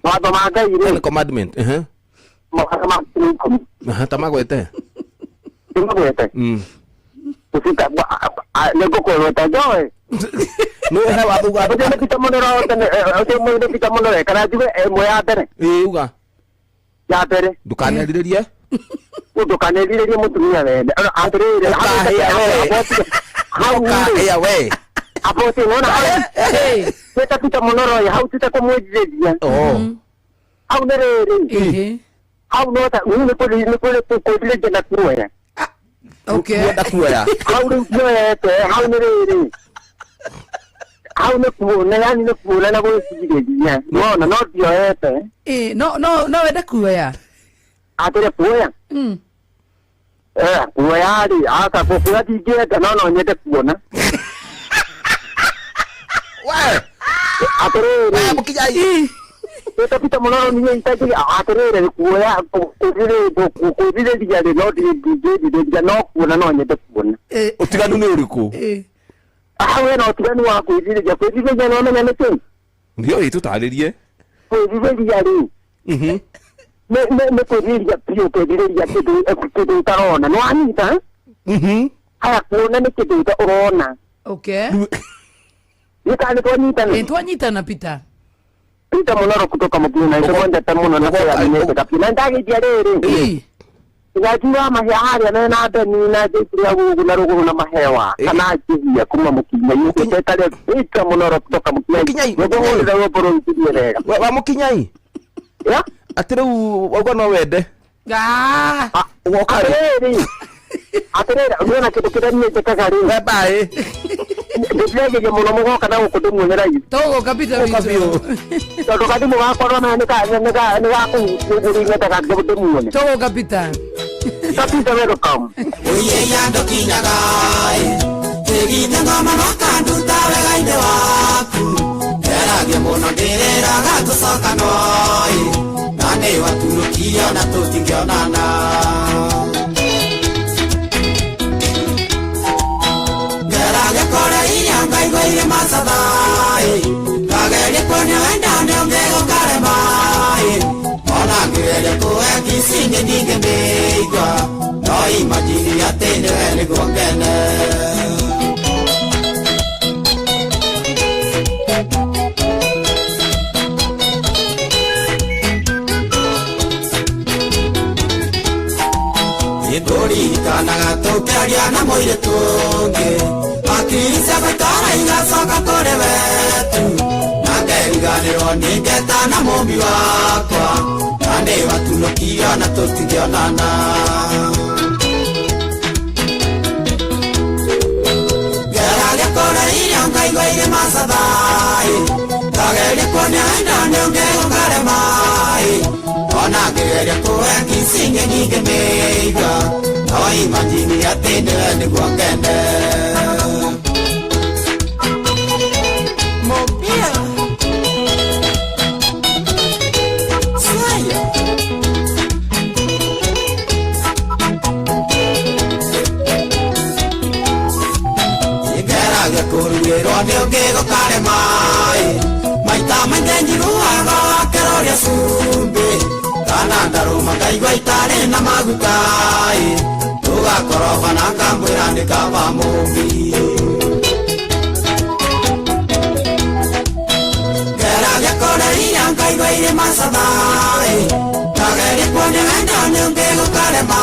Watho ma Ngai rĩ? Ten commandment. Mawatho ma Ngai nĩ ikũmi. Ta magwete. Ndĩmagwete? Nĩngũkũgweta Joy. Nĩ he watho uga Ũcio nĩ Peter Mũnoro ũcio nĩ Peter Mũnoro kana njuge ĩmwe ya mbere. Ĩĩ uga. Ya mbere. Ndũkanerirĩrie. Ndũkanerirĩrie mũtumia wene. Atĩrĩrĩ Ũkahĩa we. Hau rĩ. Ũkahĩa we. Aboti nona hau. Wĩta Peter Mũnoro hau ti ta kũmwĩrirĩria. Hau nĩ rĩrĩ. Hau no ta nĩ kwĩrirĩria na kuoya. Okay. Kuenda kuoya. Hau rĩu kuoyete hau nĩ rĩrĩ. Hau nĩ kuona yani nĩ kuona na gwĩcirĩria. Nĩwona no ndioete. Ĩ no no no wende kuoya. Atĩrĩ kuoya. Kuoya rĩ aca kuoya ndingĩenda no no nyende kuona. We. Atĩrĩrĩ. We Mũkinyai. Peter Peter Mũnoro niĩ itangĩ atĩrĩrĩ kuoya kwĩrirĩria rĩ no ndingĩrirĩria no kuona no nyende kuona. Ũtiganu nĩ ũrĩkũ? Hau hena ũtiganu wa kwĩrirĩria kwĩrirĩria nĩ wamenya nĩ kĩĩ? Ndio ĩ tũtarĩrie. Kwĩrirĩria rĩ nĩ kwĩrirĩria biũ kwĩrirĩria kĩndũ ũtarona nĩ wanyita? Haya kuona nĩ kĩndũ ũrona. Okay. Nĩ kana nĩ twanyitana? Ĩ twanyitana Peter. Peter Mũnoro kutoka Mũkinyai na nĩtũmwendete mũno na twĩyamĩnĩte kabisa na ndagĩithia rĩrĩ Nganjiwa mahĩa harĩa mena Beni na Njĩkĩrĩa gũgũ na rũgũrũ na mahewa kana njĩhia kuma Mũkinyai ũgĩte Peter Mũnoro kutoka Mũkinyai nĩngũhũrĩra rwĩmbo rũu wega. Wa Mũkinyai? Ya? Atĩ rĩu wauga no wende. Woka rĩ? Atĩrĩrĩ atĩrĩrĩ nĩwona kĩndũ kĩrĩa niĩ njĩkaga rĩ? We mbaĩ. Ndĩragĩria mũno mũgoka na gũkũ ndĩmuone raithi. Tũgũka Peter witũ. Tondũ gathimũ gakwa rona nĩ gakũhutia ũguo rĩu nyendaga ndĩmuone. Tũgũka Peter. Peter welcome. Oye ndokinyaga ĩgithe ngoma makanduta wega-inĩ waku nderagia mũno ndĩrĩraga tũcoka noi na nĩ waturũkio na tũtingĩonana ngeragia kũrĩa iria ngaigua irĩ macatha-ĩ ngageria kuonia wendane ũngĩ gũkarema-ĩ ona ngĩgeria kũhe kici nĩ ndingĩmĩigua no imagine atĩ nĩwe nĩguo ngene. Nĩngũririkanaga tũkĩaria na mũirĩtu ũngĩ hakiri ciakwa ikara igacoka kũrĩ wetu na ngeriganĩrwo nĩ ngeta na mũmbi wakwa na nĩ watunũkio na tũtingĩonana. Ngeragia kũrĩa irio ngaigua irĩ macatha-ĩ ngageria kuonia wendane ũngĩ gũkarema-ĩ ona ngĩgeria kũhe kici nyingĩmĩigua no imagine atĩ nĩwe nĩguo ngene. Mobia. Saya. ũngĩ gũkarema maita maingĩ njiguaga wakĩroria cumbĩ kana ndarũma ngaigua itarĩ na maguta tũgakoroba na ngambwĩra nĩ kaba mũmbi ngeragia kũrĩa iria ngaigua irĩ macatha ngageria kuonia wendo nĩ ũngĩ gũkarema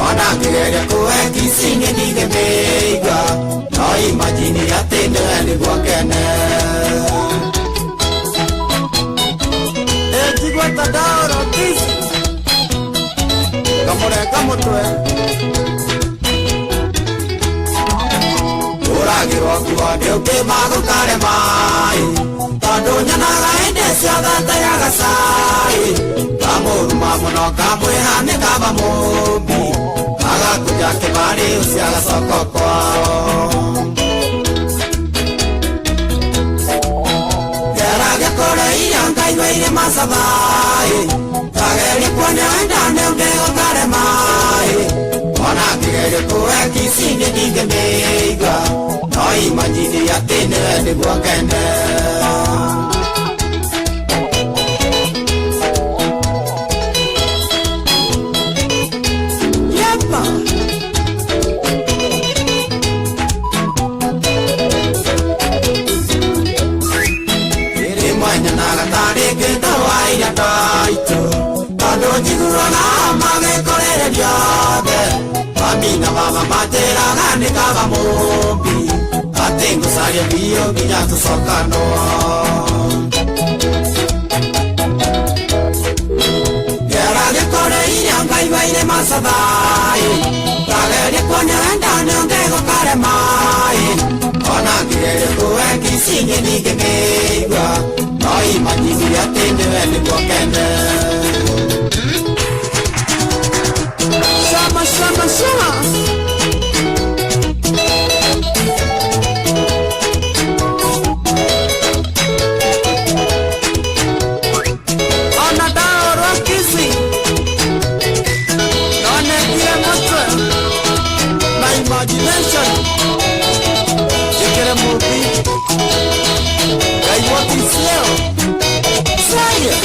ona ngĩgeria kũhe kici-inĩ ndingĩmĩigua no imagine atĩ nĩwe nĩguo ngene njigua ta ndaũrwo kici ngamũrenga mũtwe ũragĩrwo nguo nĩ ũngĩ magũkarema tondũ nyonaga hĩndĩ ciothe ndeaga cai ngamũruma mũno ngamwĩha nĩ kaba mũmbi agakũnja kĩbarĩ ũcio agacoka kwao ngeragia kũrĩa irio ngaigua irĩ macatha ngageria kuonia wendo nĩ ũngĩ gũkarema ona ngĩgeria kũhe kici-inĩ ndingĩmĩigua no imagine atĩ nĩwe nĩguo ngene. Tondũ njiguaga magĩkũrĩrĩria othe mami na mama manjĩraga nĩ kaba mũmbi atĩ ngũcaria biũ nginya tũcokanwo ngeragia kũrĩa irio ngaigua irĩ macatha ngageria kuonia wendo nĩ ũngĩ gũkarema ona ngĩgeria kũhe kici-inĩ ndingĩmĩigua no imagine atĩ nĩwe nĩguo ngene. Shama, shama, shama. Ona ndaũrwo kici nonekire mũtwe na imagination njĩkĩre mũmbi ngaigua kici ĩyo caria.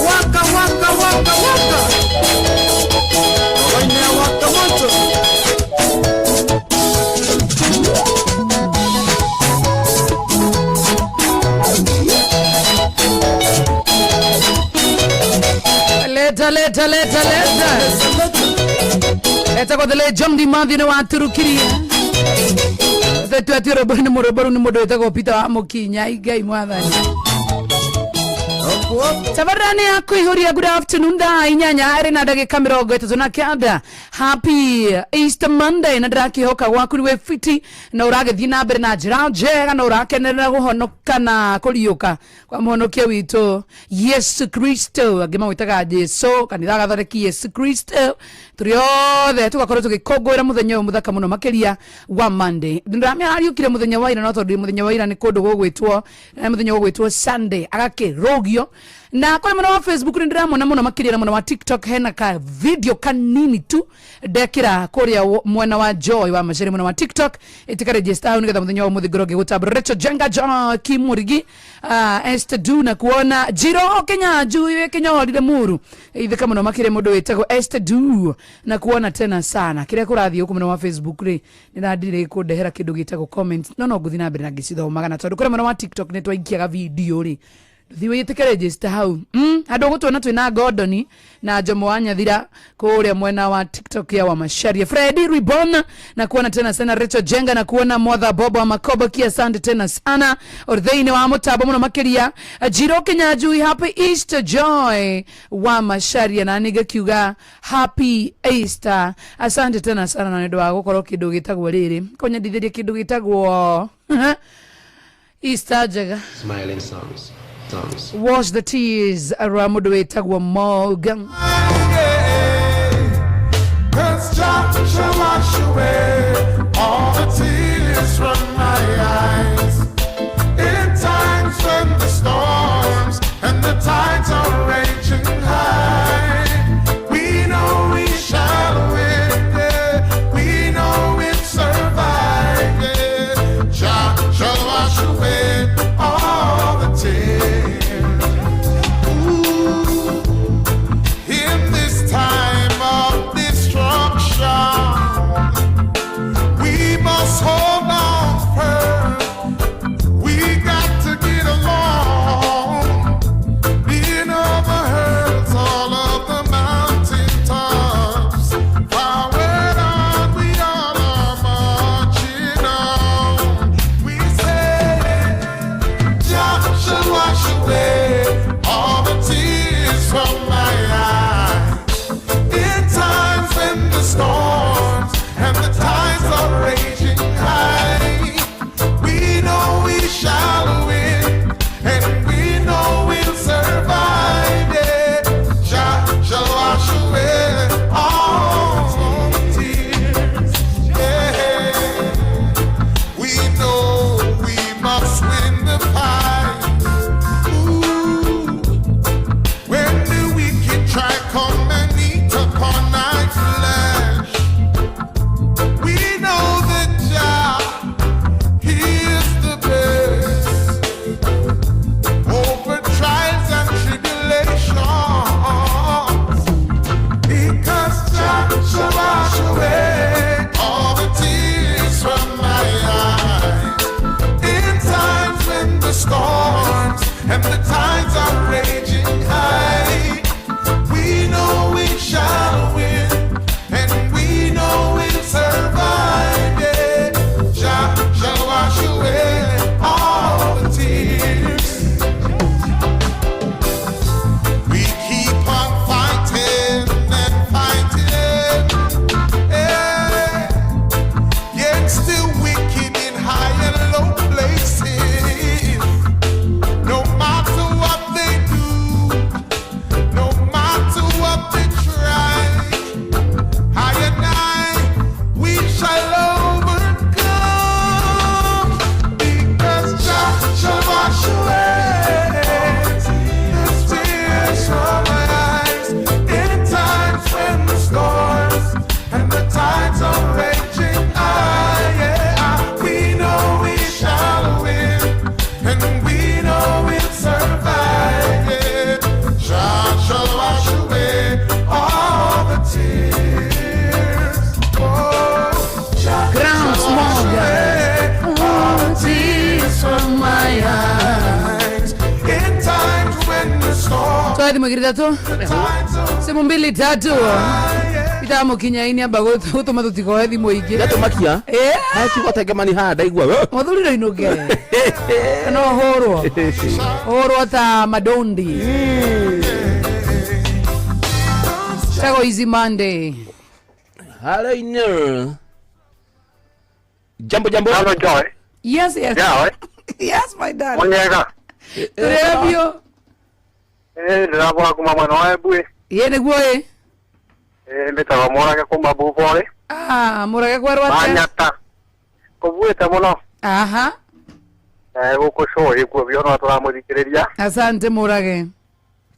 Waka, waka, waka, waka. Waine waka moto. Leta, leta, leta, leta. Leta kwa thele John Di Mathew nĩ waturukirie twatue rwĩmbo nĩ mũrwĩmbo rũu nĩ mũndũ wĩtagwo Peter wa Mũkinya Ngai mwathani. Tabarani ya kuihuria. Good afternoon thaa 8 ĩrĩ na ndagĩka 39. Happy Easter Monday na ndĩrakĩhoka gwaku nĩ wĩ fiti na ũragĩthiĩ na mbere na njĩra njega na ũrakenerera kũhonoka na kũriũka kwa mũhonokia witũ Yesu Kristo. Angĩ mamwĩtaga Jesu, kanitha gathondeki Yesu Kristo. Tũrĩ othe tũgakorwo tũgĩkũngũĩra mũthenya ũyũ mũthaka mũno makĩria wa Monday. Ndĩramenya ariũkire mũthenya wa ira, no tondũ mũthenya wa ira nĩ kũndũ gũgwĩtwo mũthenya ũgwĩtwo Sunday agakĩrũgio. Na kũrĩ mwena wa Facebook nĩ ndĩramona mũno makĩria na mwena wa TikTok hena ka video kanini tu ndekĩra kũrĩa mwena wa Joy wa Macharia mwena wa TikTok ĩtika register hau nĩgetha mũthenya wa ũmũthĩ ngorwo ngĩgũtambũra. Rachel Jenga John Kimurigi Esther Du na kuona Jiro Kenya Juu Kenya orire muru ithika mũno makĩria mũndũ wĩtagwo Esther Du na kuona tena sana kĩrĩa kũrathiĩ gũkũ mwena wa Facebook rĩ nĩrandire kũndehera kĩndũ gĩtagwo comment no ngũthiĩ na mbere na ngĩcithomaga na tondũ kũrĩa mwena wa TikTok nĩ twaikiaga video rĩ thiĩ wĩtĩke register hau andũ gũtuona twĩna Gordon na Jomo wa Nyathira kũrĩa mwena wa TikTok ya wa Macharia. Freddy Ribona na kuona tena sana Rachel Jenga na kuona Mother Bobo wa Makobo kia asante tena sana ortheine wa mũtambo mũno makĩria Jiro Kinyanjui. Happy Easter Joy wa Macharia na nĩngakiuga Happy Easter asante tena sana na nĩ ũndũ wa gũkorwo kĩndũ gĩtagwo rĩrĩ kũnyendithĩria kĩndũ gĩtagwo Easter njega. Smiling songs. Songs. Wash the tears around mũndũ wĩtagwo Morgan. Cause Jah shall wash away all the tears from my eyes. In times when the storms and the tides are raging high. Tuoe thimũ igĩrĩ ithatũ, simu mbili tatu itamukinyaini amba gũtũma tũtikoe thimũ ingĩ. Gatũmakia. Eh. Hakiuga tengemani haha ndaigua. Mũthuri ndũinũke no hũrwo hũrwo ta madondi. Chago Easy Monday. Hello, Inoro. Jambo jambo. Hello, Joy. Yes, yes. Yeah, yes, my darling. Munyega. Tũrĩ biũ. Eh, ndĩrabora kuma mwena wa Embu. Ĩ nĩguo ĩ. Eh, mbĩtagwo Mũrage kuma Bubore. Ah, Mũrage kwerwo atĩa? Manyata. Kũbuĩte mũno. Aha. Eh, gũkũ cũĩ kuo biũ no tũramũthikĩrĩria. Asante Mũrage.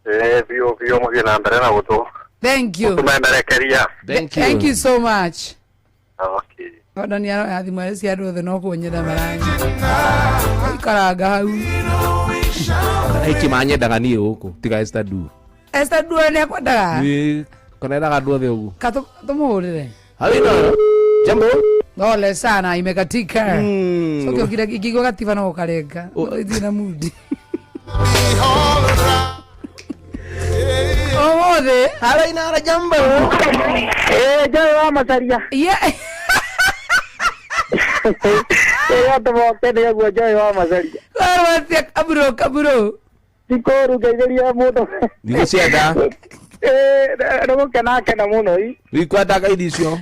Eh, biũ biũ mũthiĩ na mbere na gũtũ. Thank you. Gũtũmemerekeria. Thank you so much. Okay. Ona nĩ aroya thimũ arĩ cia andũ othe no kuonyera maranya. Ikaranga hau. Hiki manyendaga niĩ gũkũ tiga Esther Du. Esther Duo nĩ akwendaga. Ĩ, kana endaga andũ othe ũguo. Ka tũmũhũrĩre. Hello, Inoro. Jambo. Pole sana imekatika. Mm. So kile kigwa katiba no karenga. Ithiĩ na mudi. Ũmũthĩ. Hello, Inoro, jambo. Eh, Joy wa Macaria. Yeah. Ĩyo tũmoke nĩ ũguo Joy wa Macaria. Kwerwo atĩa kaburo kaburo. Tikũru ngeithĩria mũndũ. Ndigũcienda. Eh, nĩgũkena kena mũno i. Ndikwendaga irio icio.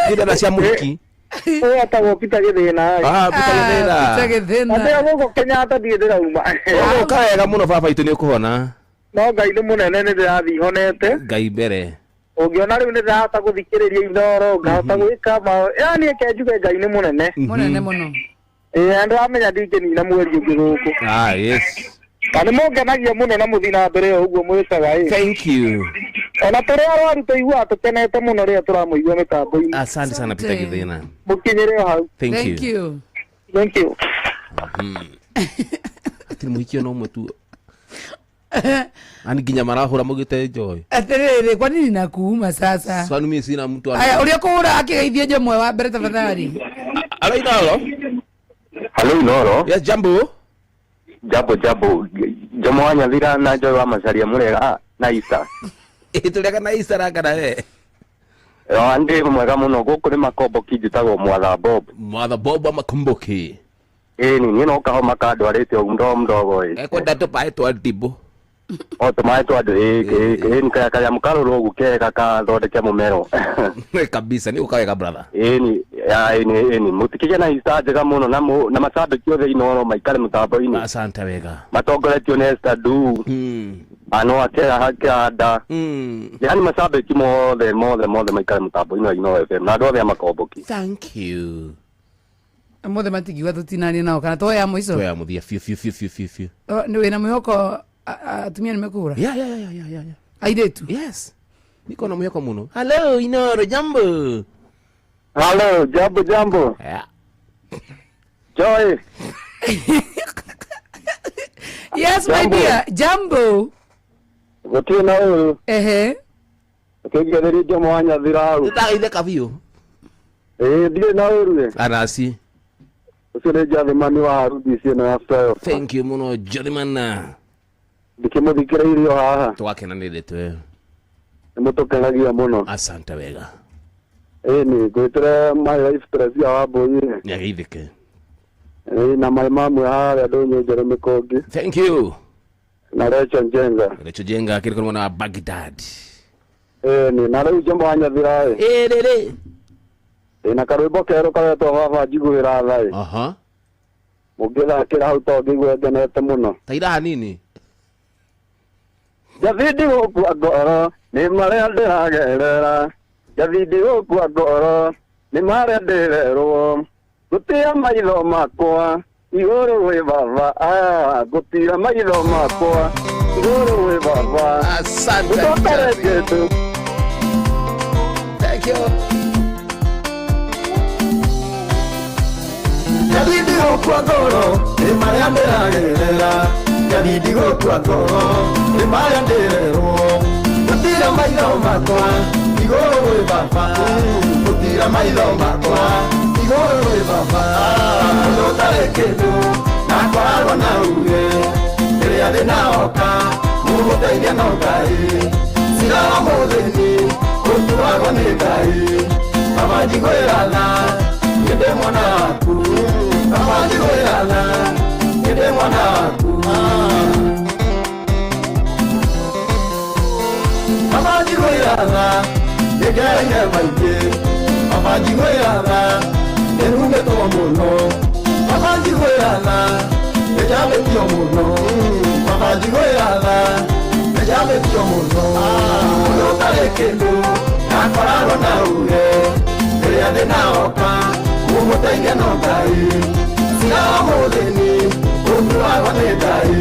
Ndĩrenda cia mũhiki. Ũyũ etagwo Peter Gĩthĩna. Ah, Peter Gĩthĩna. Peter Gĩthĩna. Na gũkũ Kenyatta ndirĩ ndĩrauma. Ũgũka wega mũno baba itũ nĩ ũkũhona. No Ngai nĩ mũnene nĩ ndĩrathiĩ honete. Ngai mbere. Ũngĩona rĩu nĩ ndĩrahota gũthikĩrĩria Inooro, ngahota gwĩka ma yani reke njuge Ngai nĩ mũnene. Mũnene mũno. Ĩĩ na ndĩramenya ndingĩnina mweri ũngĩ gũkũ. Ah, yes. Na nĩ mũngenagia mũno na mũthiĩ na mbere o ũguo mwĩkaga ĩ. Thank you. Ona tũrĩ arwaru tũiguaga tũkenete mũno rĩrĩa tũramũigua mĩtambo-inĩ. Asante sana Peter Gĩthĩna. Mũkinyĩre o hau. Thank Thank you. you. Thank you. Hatirĩ mũhiki ona ũmwe tu. Ani nginya marahũra mũgĩte Joy. Atĩrĩrĩ, kwa nini nakuuma sasa? Swani mimi sina mtu Aya, ũrĩa kũhũra akĩgeithia Njomwe wa mbere tafadhali. Hello, Inoro. Hello, Inoro. Yes, jambo. Jambo jambo. Jomo wa Nyathira na Joy wa Macaria mũrega na Isa. Ĩ tũrega na Isa rangana we. Ndĩ mwega mũno gũkũ nĩ Makomboki njĩtagwo Mwatha Bob. Mwatha Bob wa Makomboki. Ĩni niĩ no kahoma kandwarĩte ũguo mdogo mdogo ĩ. Ekwenda tũpaĩ twa ndimũ. O tũmaĩ twa ndũ ĩ ĩ ĩ kaya mũkarũrũ ũguo kega kathondeke mũmero. Kabisa nĩ ũka wega brother. Ĩni ĩni ĩni mũtikĩgĩe na Isa njega mũno na na macambĩki othe Inooro maikare mũtambo-inĩ. Asante wega. Matongoretio nĩ Esther Du. Ano akera hakĩanda. Yani macambĩki mothe mothe mothe maikare mũtambo-inĩ wa Inooro FM na andũ othe a Makomboki. Thank you. Ũmũthĩ matingiuga tũtinanie nao kana twoya mũico. Twoya mũthia biũ biũ biũ biũ biũ biũ. Nĩ wĩna mwĩhoko atumia nĩ mekũhũra? Yeah, yeah, yeah, yeah, yeah, yeah. Airĩtu? Yes. Niko na mwĩhoko mũno. Hello, Inoro, jambo. Hello, jambo jambo. Yeah. Joy. Yes, my Jambo. dear. Jambo. Gũtirĩ na ũru. Ehe. Ũkĩngetheria Jomo wa Nyathira hau. Ndĩragaitheka biũ. Ĩĩ ndirĩ na ũru ĩ. Arasi. Ũcio nĩ Jathimani wa haruthi ĩno ya Style. Thank you mũno Jothimana. Ndĩkĩmũthikĩrĩirie o haha. Tũgakenanĩre twe. Nĩ mũtũkenagia mũno. Asante wega. Ĩni ngwĩtĩre my life Teresia wa Mbũi. Nĩ ageithĩke. Ĩĩ na my mamwe harĩa ndũnyũ njerũ mĩkũngi. Thank you. Na Rachel Njenga. Rachel Njenga akĩrĩ mwena wa Baghdad. Ĩni na rĩu Jomo wa Nyathira ĩ. Ĩ rĩrĩ. Ndĩna karwĩmbo kerũ karetwo baba njiguĩra tha ĩ. Aha. Mũngĩthakĩra hau to ngĩigue ngenete mũno. Ta ira hanini. Njathi ndigũkua ngoro nĩ marĩa ndĩragerera. Njathi ndigũkua ngoro nĩ marĩa ndĩrerwo. Ngũtĩa maitho makwa igũrũ gwĩ baba. Ah, ngũtĩa maitho makwa igũrũ gwĩ baba. Asante. Gũtokere kĩndũ. Thank you. Njathi ndigũkua ngoro nĩ marĩa ndĩragerera. Njathi ndigũkua ngoro nĩ marĩa ndĩrerwo. Gũtira maitho makwa igũrũ gwĩ baba. Gũtira maitho makwa igũrũ gwĩ baba. Mũndũ ũtarĩ kĩndũ na akoragwo na uge. Rĩrĩa thĩna woka Mũgũteithia no Ngai. Cira wa mũthĩni ũtuagwo nĩ Ngai. Baba njiguĩra tha, niĩ ndĩ mwana waku. Baba njiguĩra tha, niĩ ndĩ mwana waku. Baba njiguĩra tha, nĩngereire maingĩ. Baba njiguĩra tha, nĩrumĩtwo mũno. Baba njiguĩra tha, nĩnjambĩtio mũno. Baba njiguĩra tha, nĩnjambĩtio mũno. Mũndũ ũtarĩ kĩndũ ndakoragwo na uge. Rĩrĩa thĩna woka, ũmũteithia no Ngai. Cira wa mũthĩni ũtuagwo nĩ Ngai.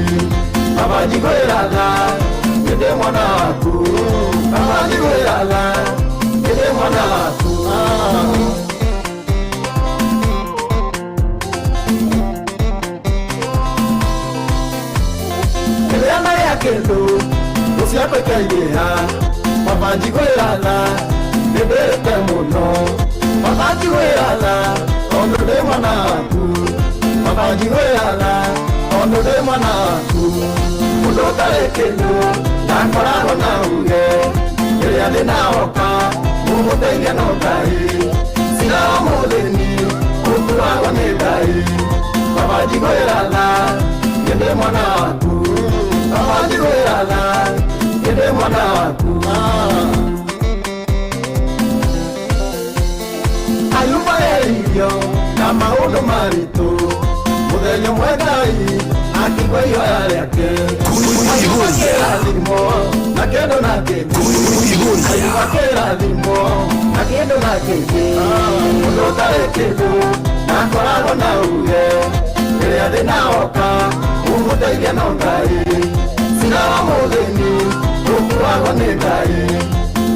Baba njiguĩra tha, niĩ ndĩ mwana waku. Baba njiguĩra tha, niĩ ndĩ mwana waku. Rĩrĩa ndarĩa kĩndũ, thũ ciakwa ikaingĩha. Baba njiguĩra tha, nĩ ndĩrĩte mũno. Baba njiguĩra tha, tondũ ndĩ mwana waku. Baba njiguĩra tha, tondũ ndĩ mwana waku. Mũndũ ũtarĩ kĩndũ ndakoragwo na uge. Rĩrĩa thĩna woka, ũmũteithia no Ngai. Cira wa mũthĩni ũtuagwo nĩ Ngai. Baba njiguĩra tha, niĩ ndĩ mwana waku. Baba njiguĩra tha, niĩ ndĩ mwana waku. Ayubu ageririo na maũndũ maritũ. Mũthenya ũmwe Ngai akĩigua ihoya rĩake. Ayubu akĩrathimwo na kĩndũ na kĩngĩ. Ayubu akĩrathimwo na kĩndũ na kĩngĩ. Mũndũ ũtarĩ kĩndũ ndakoragwo na uge. Rĩrĩa thĩna woka, ũmũteithia no Ngai. Cira wa mũthĩni ũtuagwo nĩ Ngai.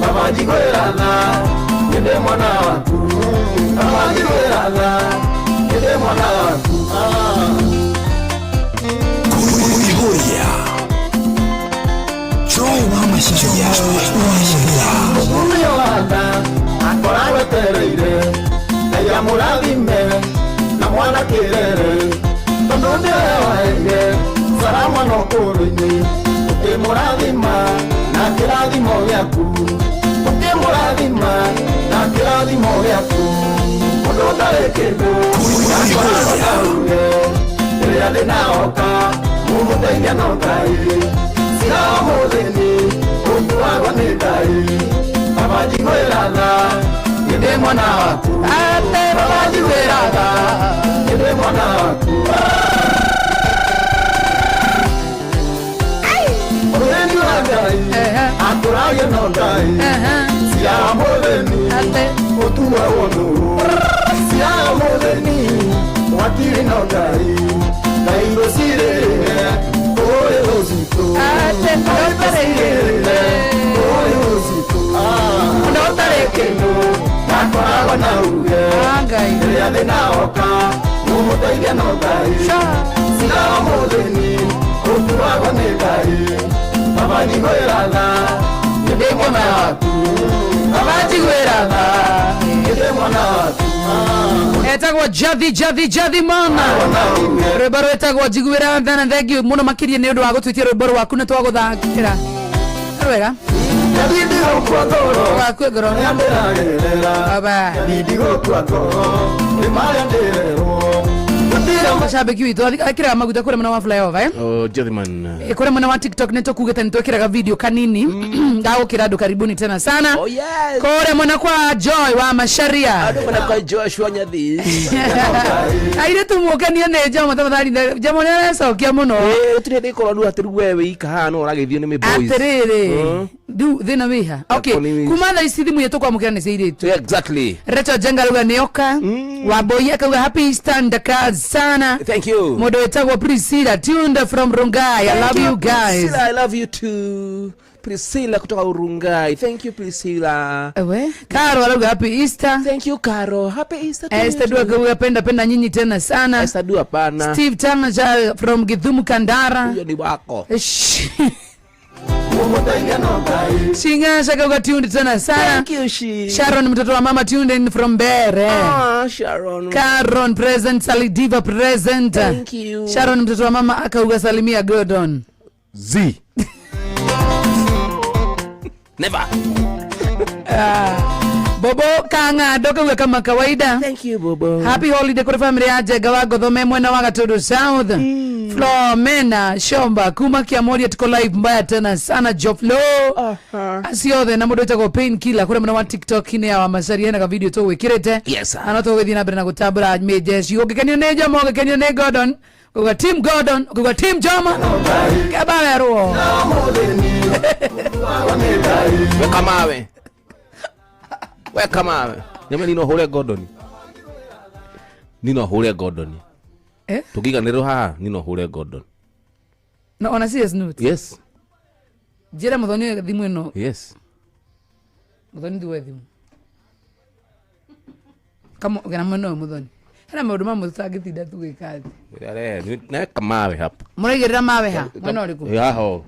Baba njiguĩra tha, niĩ ndĩ mwana waku. Baba njiguĩra tha, niĩ ndĩ mwana waku. Kuiguria Joy wa Macharia wa Nyamira. Mũtumia wa nda akoragwo etereire Ngai amũrathime na mwana kĩrere. Tondũ nĩwe waheire Sara mwana ũkũrũ-inĩ, ũkĩmũrathima na kĩrathimo gĩaku. Ũkĩmũrathima na kĩrathimo gĩaku. Mũndũ ũtarĩ kĩndũ ndakoragwo na uge. Rĩrĩa thĩna woka, ũmũteithia no Ngai. Cira wa mũthĩni ũtuagwo nĩ Ngai. Baba njiguĩra tha, niĩ ndĩ mwana waku. Baba njiguĩra tha, niĩ ndĩ mwana waku. Mũthĩni wa Ngai akũragia no Ngai. Cira wa mũthĩni ũtuagwo nũũ? Cira wa mũthĩni wakiri no Ngai. Na indo cirĩrĩre kũrĩ rũcitũ. Na indo cirĩrĩre kũrĩ rũcitũ. Mũndũ ũtarĩ kĩndũ ndakoragwo na uge. Rĩrĩa thĩna woka, ũmũteithia no Ngai. Cira wa mũthĩni ũtuagwo nĩ Ngai. Baba njiguĩra tha, niĩ ndĩ mwana waku. Baba njiguĩra tha, niĩ ndĩ mwana waku. Etagwo Jathi Jathi Jathi Mana. Rwĩmbo rwĩtagwo njiguĩra tha, na thengiũ mũno makĩria nĩ ũndũ wa gũtwĩtia rwĩmbo rwaku nĩ twagũthakĩra. Nĩ wega. Njathi ndigũkua ngoro. Ndũgakue ngoro. Marĩa ndĩragerera. Baba. Njathi ndigũkua ngoro. Nĩ marĩa ndĩrerwo. Gũtirĩ Mashabiki witũ ekĩraga maguta kũrĩa mwena wa flyover, eh? Oh, Jothyman. Kũrĩa mwena wa TikTok nĩ tũkugĩte nĩ twĩkĩraga video kanini gagũkĩra andũ karibuni tena sana. Oh, yes. Kũrĩa mwena kwa Joy wa Macharia. Andũ mwena kwa Joshua Nyathi. Airĩtu mũkenio nĩ Jomo tafadhali, Jomo nĩ arecokia mũno. Gũtirĩ hĩndĩ ĩkorwo rĩu atĩ rĩu we wĩ ika haha no ũrageithio nĩ mĩ boys. Atĩrĩrĩ, rĩu thĩna wĩha. Okay, Hapo ni- kuma thaa ici thimũ iria tũkwamũkĩra nĩ cia airĩtu. Yeah, exactly. Rachel Jenga arauga nĩoka. Wambui akauga happy Easter ndaka sana. Thank you. Mũndũ wĩtagwo Priscilla tuned from Rongai. I Thank love you guys. Priscilla, I love you too. Priscilla kutoka Urungai. Thank you Priscilla. Ewe. Karo arauga happy Easter. Thank you Karo. Happy Easter to you Esther too. Dua akauga penda penda nyinyi tena sana. Esther Dua pana. Steve Tanga from Githumu Kandara. Huyo ni wako. Shingasha akauga tuned tena sana. Thank you she. Sharon mtoto wa mama tuned in from Bere. Ah, Sharon. Caron present, Sally Diva present. Thank you. Sharon mtoto wa mama akauga salimia Gordon. Z. Never. Bobo Kang'ando kauga kama kawaida. Thank you Bobo. Happy holiday kuri family ya Njenga wa Ngothome mwena wa Gatundu South. Flomena Shomba kuma Kiamoria tuko live mbaya tena sana Joflo. Acio othe na mundu wĩtagwo Pain Killer kũrĩa mwena wa TikTok inĩ ya Wamacaria hena ka video tũgwĩkĩrĩte. Yes, sir. Na no tũgũgĩthiĩ na mbere na gũtambũra mĩjeci. Ũngĩkenio nĩ Jomo, ũngĩkenio nĩ Gordon, ũkauga team Gordon, ũkauga team Jomo. Keba werwo. Weka mawe. Weka mawe. Nyame nino hule Gordon. Nino hule Gordon. Eh? Tukiganĩrwo haha nino hule Gordon. No, on a serious note. Yes. Njĩra Muthoni thimũ ĩno. Yes. Muthoni ndiwe thimũ. Kama gana mwena ũyũ Muthoni. Hena maũndũ mamwe tũtangĩtinda tũgĩka thĩ. Neka mawe hapa. Mũraigĩrĩra mawe ha? Mwena ũrĩkũ? Yaho.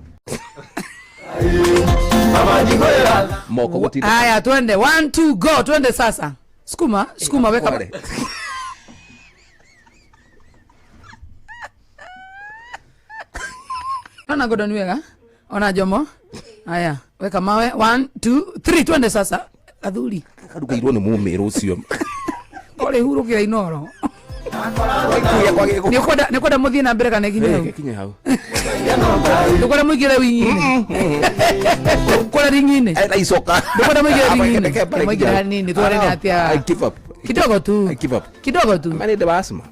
Moko gũtinda. Haya, twende. 1 2 go. Twende sasa. Sukuma, sukuma weka. Pole. Ona Gordon wega. Ona Jomo. Haya, weka mawe. 1 2 3 twende sasa. Athuri. Karugairwo nĩ mũmĩrũ ũcio. Kore hurũkĩra Inoro. Nĩ ũkwenda mũthiĩ na mbere kana ikinye hau? Ikinye hau. Ndũkwenda mũingĩre wingi-inĩ? Kũrĩa ringi-inĩ? Icoka. Ndũkwenda mũingĩre ringi-inĩ? Mũingĩre hanini tware nĩ atĩa? I give up. Kidogo tu. I give up. Kidogo tu. Mani ndĩ wa asthma.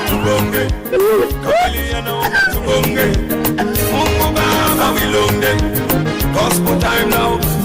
Tubonge, Kabilia naomba tubonge. Mungu Baba wilonge. Gospel time now.